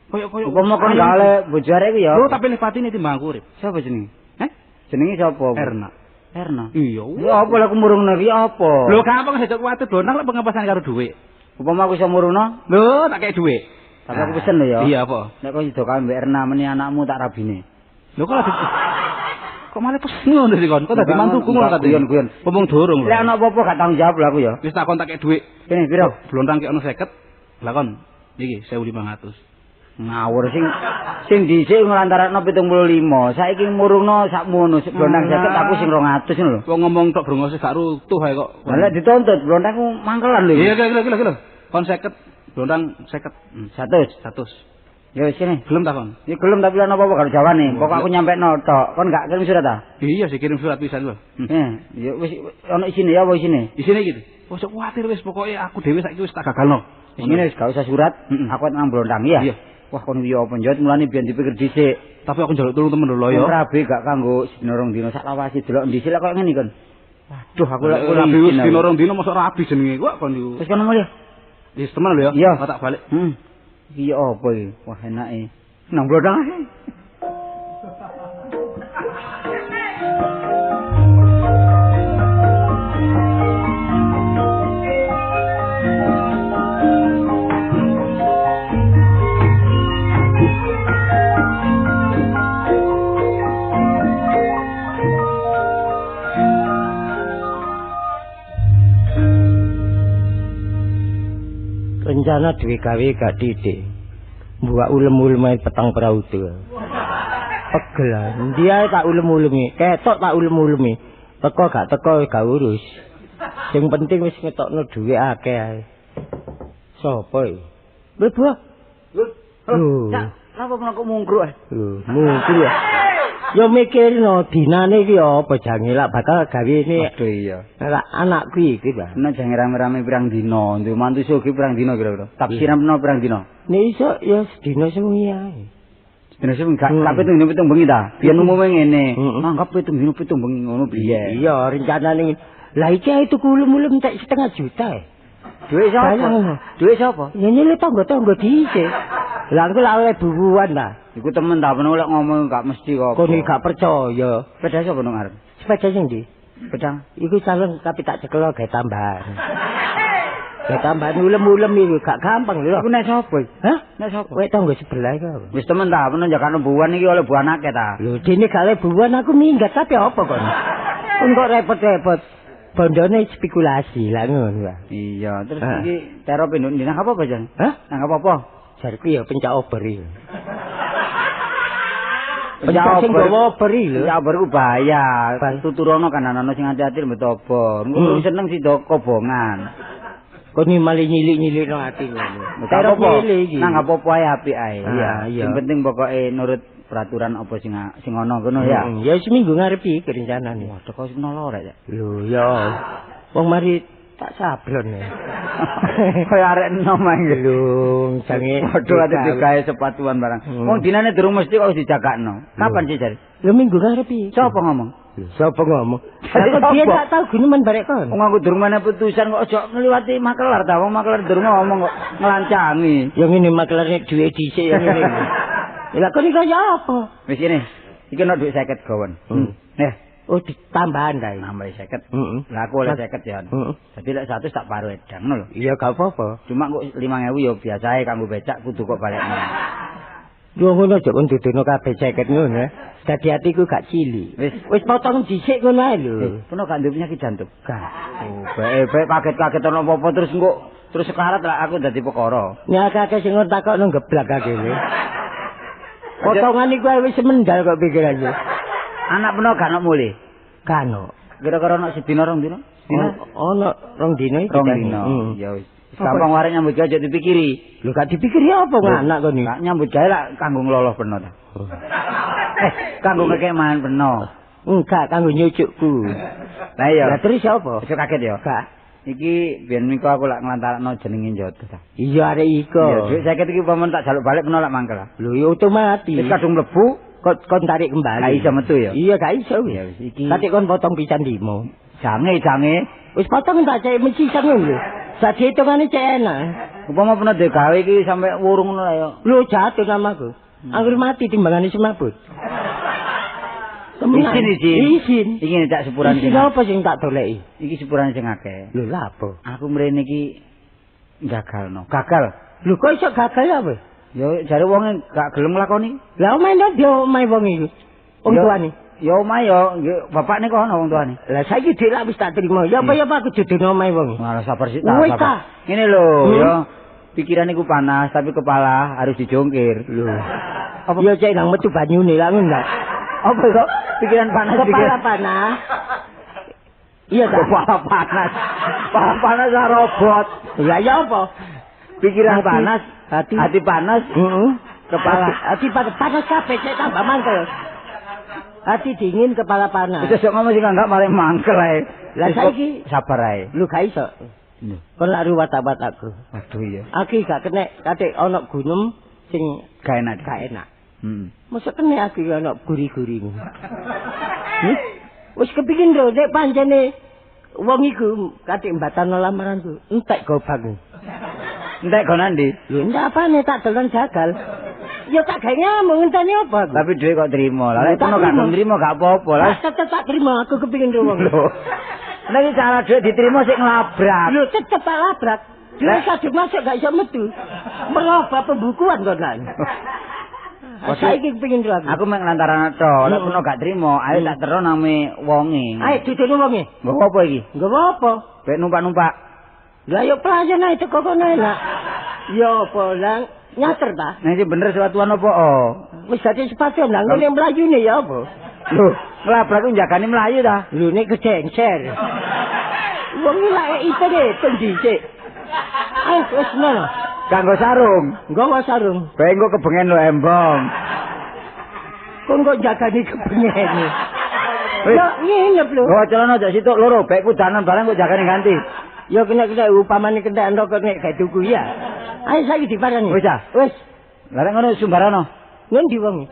Koyo-koyo upama kon gak oleh bojo arek iku ya. Lho, tapi pilih patine timbang aku urip. Sapa jenenge? Heh? Jenenge sapa? Erna. Erna. Iya. Ya apa lek aku murungno iki apa? Lho, gampang sejak kuwatir blonang lek pengepasan karo dhuwit. Upama aku iso murungno, lho tak kei dhuwit. Tapi aku pesen lho ya. Iya apa? Nek kok sida kawin mbek Erna meni anakmu tak rabine. Lho kok kok malah pesen ngono sih kon. Kok dadi mantuku ngono ta guyon-guyon. Ngomong dorong lho. Lek ana apa-apa gak tanggung jawab lho aku ya. Wis tak kon tak kei dhuwit. Kene piro? Blontang kek ono 50. Lah kon iki 1500. Ngawur sing sing dhisik nglantarakno 75, saiki murungno sakmono, blontang 50 aku sing 200 ngono lho. Wong ngomong tok brongose gak rutuh ae kok. Lah lek dituntut blontang ku mangkelan lho. Iya iya iya. Kon 50, blontang 50. 100. 100. Ya wis kene. Gelem ta kon? Ya gelem tapi lan apa-apa karo jawane. Pokok aku nyampekno tok. Kon gak kirim surat ta? Iya sih kirim surat pisan lho. Ya wis ono isine ya apa isine? Isine iki. Ojo kuwatir wis pokoke aku dhewe saiki wis tak gagalno. Ngene wis gak usah surat, aku nang blontang ya. Iya. Wah kon iki apa njot mulane biyen dipikir dhisik. Tapi aku njaluk tulung temen lho ya. Rabi gak kanggo sedina rong dina sak lawase delok dhisik lek koyo ngene kon. Waduh aku lek rabi wis dina rong dina mosok rabi jenenge kok kon iku. Wis kono mulih. Wis temen lho ya. Iya. Tak balik. Iki apa iki? Wah enake. Nang blodang ae. Rencana duwe gawe gak titik. Mbuak ulem-uleme petang prautu. Pegel. Endi ae tak ulem-ulemi, ketok tak ulem-ulemi. Teko gak teko gak urus. Sing penting wis ngetokno dhuwit akeh ae. Sopo iki? Mlebu. Lho, Cak, napa mlaku mungkruk ae? Lho, mungkruk. Ya mikirno dinane iki apa jange lak bakal gawene. Aduh iya. Lak anakku iki, Pak. Nek jange rame-rame pirang dina, duwe mantu sugih pirang dina kira-kira. Tafsiran peno pirang dina? Nek iso ya sedina sewengi ae. Sedina sewengi gak pitung dina pitung bengi ta? Biyen umume ngene, nanggap pitung dina pitung bengi ngono biyen. Iya, rencanane. Lah iki ae tuku ulem-ulem tek 0,5 juta. Duit sapa? Duit sapa? Ya nyilih tangga-tangga dhisik. Lah engko lak oleh bubuan ta. Iku temen ta peno lek ngomong gak mesti kok. Kon iki gak percaya. Sepeda sapa nang arep? Sepeda sing ndi? Sepeda. Iku calon tapi tak cekel gawe tambahan. Gawe tambahan ulem-ulem iku gak gampang lho. Iku nek sapa? Hah? Nek sapa? Wek tangga sebelah iku. Wis temen ta peno jagano buwan iki oleh buan akeh ta. Lho dene gak oleh buwan aku minggat tapi apa kon? Kon kok repot-repot. Bondone spekulasi lah ngono. Iya, terus iki terop nduk nang apa Jan? Hah? Nang apa-apa? Jarku ya pencak ober iki. Pencak sing gawa ober iki lho. Pencak ober ku bahaya. Tuturono kan ana sing ati-ati mbet obor. Engko seneng sida kobongan. Kon iki malah nyilik-nyilikno ati ngono. Terop nang apa-apa ae apik ae. Iya. Sing penting pokoke nurut peraturan apa sing sing ana ngono ya. Ya seminggu ngarep iki rencanane. Waduh kok wis nolo rek ya. Lho ya. Wong mari tak sablon ya. Kaya arek enom ae lho, jange padha ate digawe sepatuan barang. Wong dinane durung mesti kok wis dijagakno. Kapan sih jare? Lho minggu ngarep iki. Sopo ngomong? Sopo ngomong? Lah kok biyen tak tau guneman barek kon. Wong aku durung mana putusan kok aja ngliwati makelar ta. Wong makelar durung ngomong kok nglancangi. Ya ngene makelar nek duwe dhisik ya ngene. Lah kok iki kaya apa? Wis kene. Iki ono dhuwit 50 gawon. Nah, oh ditambahan ta iki. Nambahi 50. Lah aku oleh 50 ya. Dadi lek 100 tak paruh edang ngono lho. Iya gak apa-apa. Cuma kok 5000 ya biasae kanggo becak kudu kok balekno. Yo ngono aja kon dudono kabeh 50 ngono. Dadi atiku gak cilik. Wis potong dhisik ngono ae lho. Kono gak duwe penyakit jantung. Gak. Oh, bae-bae kaget-kaget ono apa-apa terus engko terus sekarat lah aku dadi perkara. Nyakake sing takokno geblak akene. Potongan iku wis mendal kok pikiranku. Anak peno gak ono mulih. Gak ono. Kira-kira ono sedina rong dina? Sedina? Ono rong dina iki. Rong dina. Ya wis. Gampang warek nyambut gawe aja dipikiri. Lho gak dipikiri apa anak kon iki? Gak nyambut gawe lak kanggo ngloloh peno ta. Kanggo ngekek mangan peno. Enggak, kanggo nyucukku. Lah iya. Lah terus apa? Wis kaget ya. Gak. Iki biyen miko aku lak nglantarakno jenenge Njoto ta. Iya arek iko. Iya, dhuwit 50 iki umpama tak jaluk balik peno lak mangkel. Lho ya otomatis. Wis kadung mlebu, Kon tarik kembali. Gak iso metu ya? Iya, gak iso. Ya wis iki. Tadi kon potong pisan limo. Jange. Wis potong tak cek mesisan ngono lho. Sak hitungane cek enak. Upama pernah digawe iki sampe wurung ngono ya. Lho jatuh namaku. Anggur mati timbangane semaput. Izin. Izin. Iki tak sepurane sing. Apa sing tak doleki? Iki sepurane sing akeh. Lho lha apa? Aku mrene iki gagalno. Gagal. Lho kok iso gagal apa? Ya jare wonge gak gelem nglakoni. Lah omahe nang dia omahe wong iki. Wong tuane. Ya omahe ya bapakne kok ana wong tuane. Lah saiki dhek lak wis tak trimo. Ya apa ya apa aku jodohno omahe wong. Malah sabar sik ta. Ngene lho ya. Pikiran iku panas tapi kepala harus dijongkir. Lho. Apa ya cek nang metu banyune lak ngono. Apa kok pikiran panas kepala panas. Iya ta? Kepala panas. Kepala panas robot. Lah ya apa? Pikiran panas, hati panas, kepala hati panas kabeh cek tambah mangkel. Hati dingin kepala panas. Wis sok ngomong sing enggak malah mangkel ae. Lah saiki sabar ae. Lho gak iso. Kon lak ruwat-ruwat aku. Waduh iya. Aku gak kena katik ana gunung sing gak enak. Gak enak. Mosok kena aku ana guri-guri. Wis kepingin lho nek pancene wong iku katik mbatano lamaranku, entek gobang. Entek go nandi? Lho ndak apane tak dolan gagal. Ya tak gawe ngamuk ngenteni apa aku. Tapi duwe kok trimo. Lah nek kono gak nrimo gak apa-apa lah. Tetep tak trimo aku kepingin wong. Lho. Nek cara duwe diterima sik nglabrak. Lho tetep tak labrak. Duwe kadung masuk gak iso metu. Merubah pembukuan kok lan. Saiki kepingin aku. Aku mek lantaran tok, nek kono gak trimo, ayo tak terno name wonge. Ayo dudono wonge. Nggo apa iki? Nggo apa? Bek numpak-numpak. Lah yo pelayan ae teko kono enak. Ya apa lang nyater ta? Nek sing bener sepatuan apa? Oh. Wis dadi sepatu nang ngene mlayune ya apa? Lho, nglabrak ku njagani mlayu ta? Lho nek kecengcer. Wong iki lak ite dhisik. Ayo wis ngono. Kanggo sarung. Nggawa sarung. Bae engko kebengen lho embong. Kon kok jagani kebengen. Wis nginep lho. Nggawa celana jak situk loro, bae kudanan barang kok jagani ganti. Ya kena-kena upamane kentekan rokok nek gak tuku ya. Ayo saiki diparani. Wis ah. Wis. Lah nek ngono sumbarono. Ngendi wong?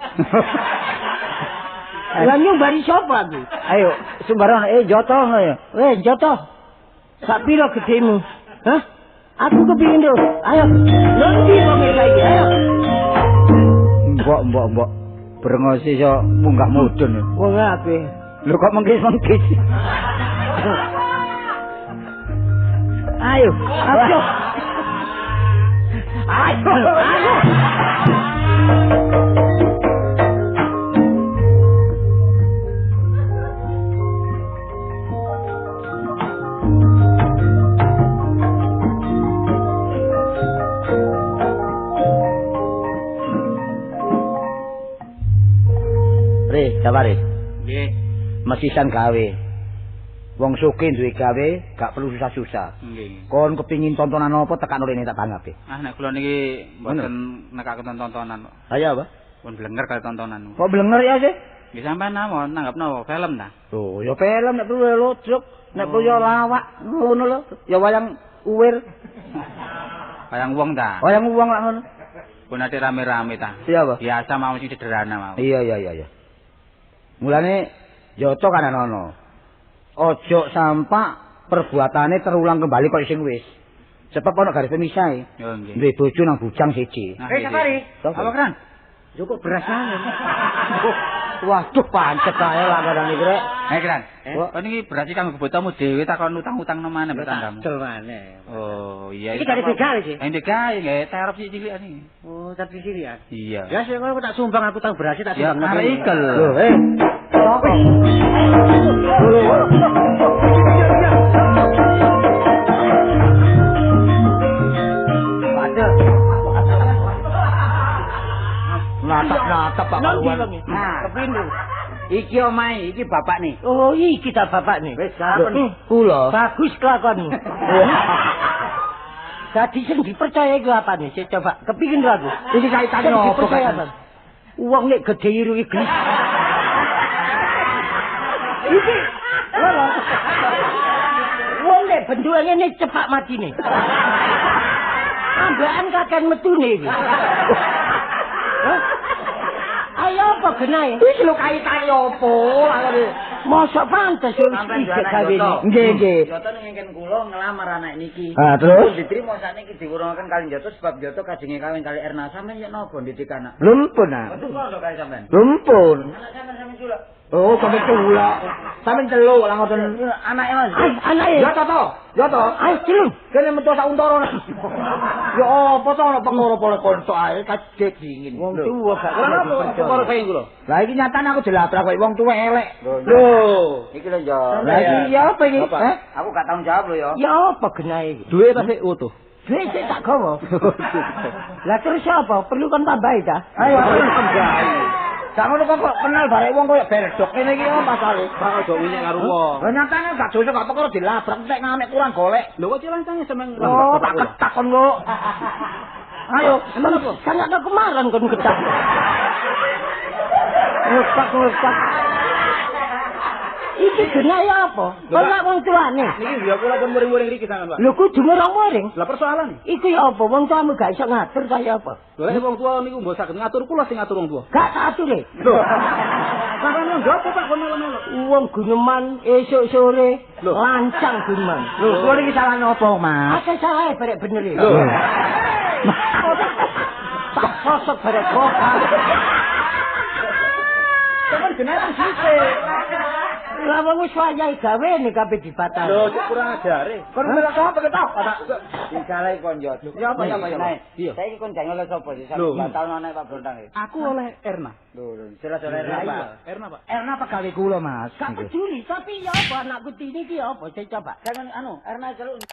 Lah nyumbari sapa aku? Ayo sumbarono joto ngono ya. Weh joto. Sak piro gedhemu? Hah? Aku kepingin lho. Ayo. Ngendi wong saiki? Ayo. Mbok. Brengose iso munggah mudhun. Wong apik. Lho kok mengkis-mengkis. Ayo, ayo. Ayo, ayo. Re, kabare? Nggih. Mesisan gawe. Wong sugih duwe gawe, gak perlu susah-susah. Nggih. Kon kepingin tontonan apa tekan rene tak tanggapi. Ah nek kula niki mboten nekaken tontonan kok. Ayo apa? Pun blenger kali tontonan. Kok blenger ya sih? Nggih sampean mawon nanggap napa film ta? Oh, ya film nek perlu lojok, nek perlu ya lawak, ngono lho. Ya wayang uwir. Wayang wong ta? Wayang wong lak ngono. Pun ate rame-rame ta. Iya apa? Biasa mau sing sederhana mau. Iya. Mulane joto kan ana. Ojo sampak perbuatane terulang kembali kok sing wis. Sebab ana garis pemisah. Oh nggih. Duwe bojo nang bujang siji. Safari. Apa kran? Cukup beras ae. Waduh pancet ae langganan iki rek. Kran. Kok niki beras iki kanggo kebotamu dhewe takon utang-utang nang maneh mbek tanggamu. Betul maneh. Oh iya. Iki dari begal iki. Yang begal nggih terop cilik-cilikan iki. Oh, tapi cilik ya. Iya. Ya sing ngono tak sumbang aku tang beras tak sumbang. Ya arek ikel. Lho, Natap-natap Pak Karuan. Nah, kepindu. Iki omahe, iki bapak nih. Oh, iki ta bapak nih. Wis sampun. Kula. Bagus kelakuanmu. Dadi sing dipercaya iku apane? Sik coba kepingin aku. Iki kaitane opo kaitane? Wong nek gedhe irunge glis. Iki lho. Wong nek bentuke ngene cepak matine. Ambekan kakean metune iki. Ayo apa genahe? Iki lho kaitane opo? Mosok pantes wis Sampeyan ijek duwe anak gawene. Joto. Nggih, nggih. Joto ning kula ngelamar anak niki. Ah, terus? Pun diterima sakniki diwurungaken kali Joto sebab Joto kajenge kawin kali Erna. Sampeyan yen napa ndidik anak? Lumpun ah. Betul kok kali sampeyan. Lumpun. Anak sampeyan sampeyan culuk. Oh, sampeyan culuk. Sampeyan celuk lah ngoten. Anake Mas. Ay, anake. Ya to to. Ya to. Ayo celuk. Kene metu sak untara. Ya apa to ana perkara pole kontok ae kajet dingin. Wong tuwa gak Lha napa perkara saking kula? Lah iki nyatane aku dilabrak kok wong tuwa elek. Lho. Iki lho yo. Lah iki ya apa iki? Heh? Aku gak tanggung jawab lho ya. Ya apa genahe iki? Duwe ta sik utuh. Duwe sik tak gawa. Lah terus apa? Perlu kon tambahi ta? Ayo tambahi. Sak ngono kok kenal barek wong koyo berdok kene iki apa pasale? Pak aja winyek karo wong. Lah nyatane gak dosa gak perkara dilabrak entek ngamek kurang golek. Lho kok cilancange sampean Oh, tak ketakon kok. Ayo, emang apa? Sangat kemarin kon ketak. Ngepak-ngepak. Iki genahe apa? Kon lak wong tuane. Niki ya kula pun muring-muring riki sampean, Pak. Lho kudu muring-muring. Lah persoalan. Iku ya apa? Wong tuamu gak iso ngatur kaya apa? Lho nek wong tua niku mbok saged ngatur kula sing ngatur wong tua. Gak tak ature. Lho. Sampeyan wong jopo Pak kono melo. Wong guneman esuk sore lancang guneman. Lho, kula niki salah napa, Mas? Akeh salahe barek bener iki. Lho. Tak sosok barek kok. Sampeyan genahe sithik. Lah wong wis wayahe gawene kabeh dibatal. Lho, cek kurang ajare. Kon melok apa ketok? Disalai kon yo. Ya apa ya apa ya. Iya. Saiki kon jangan oleh sapa sih? Lho. Batalno anak Pak Brontang iki. Aku oleh Erna. Lho, lho, jelas oleh Erna, Pak. Erna, Pak. Erna pegawe kula, Mas. Gak peduli, tapi ya apa anakku tini ki ya apa? Saya coba. Jangan anu, Erna celuk.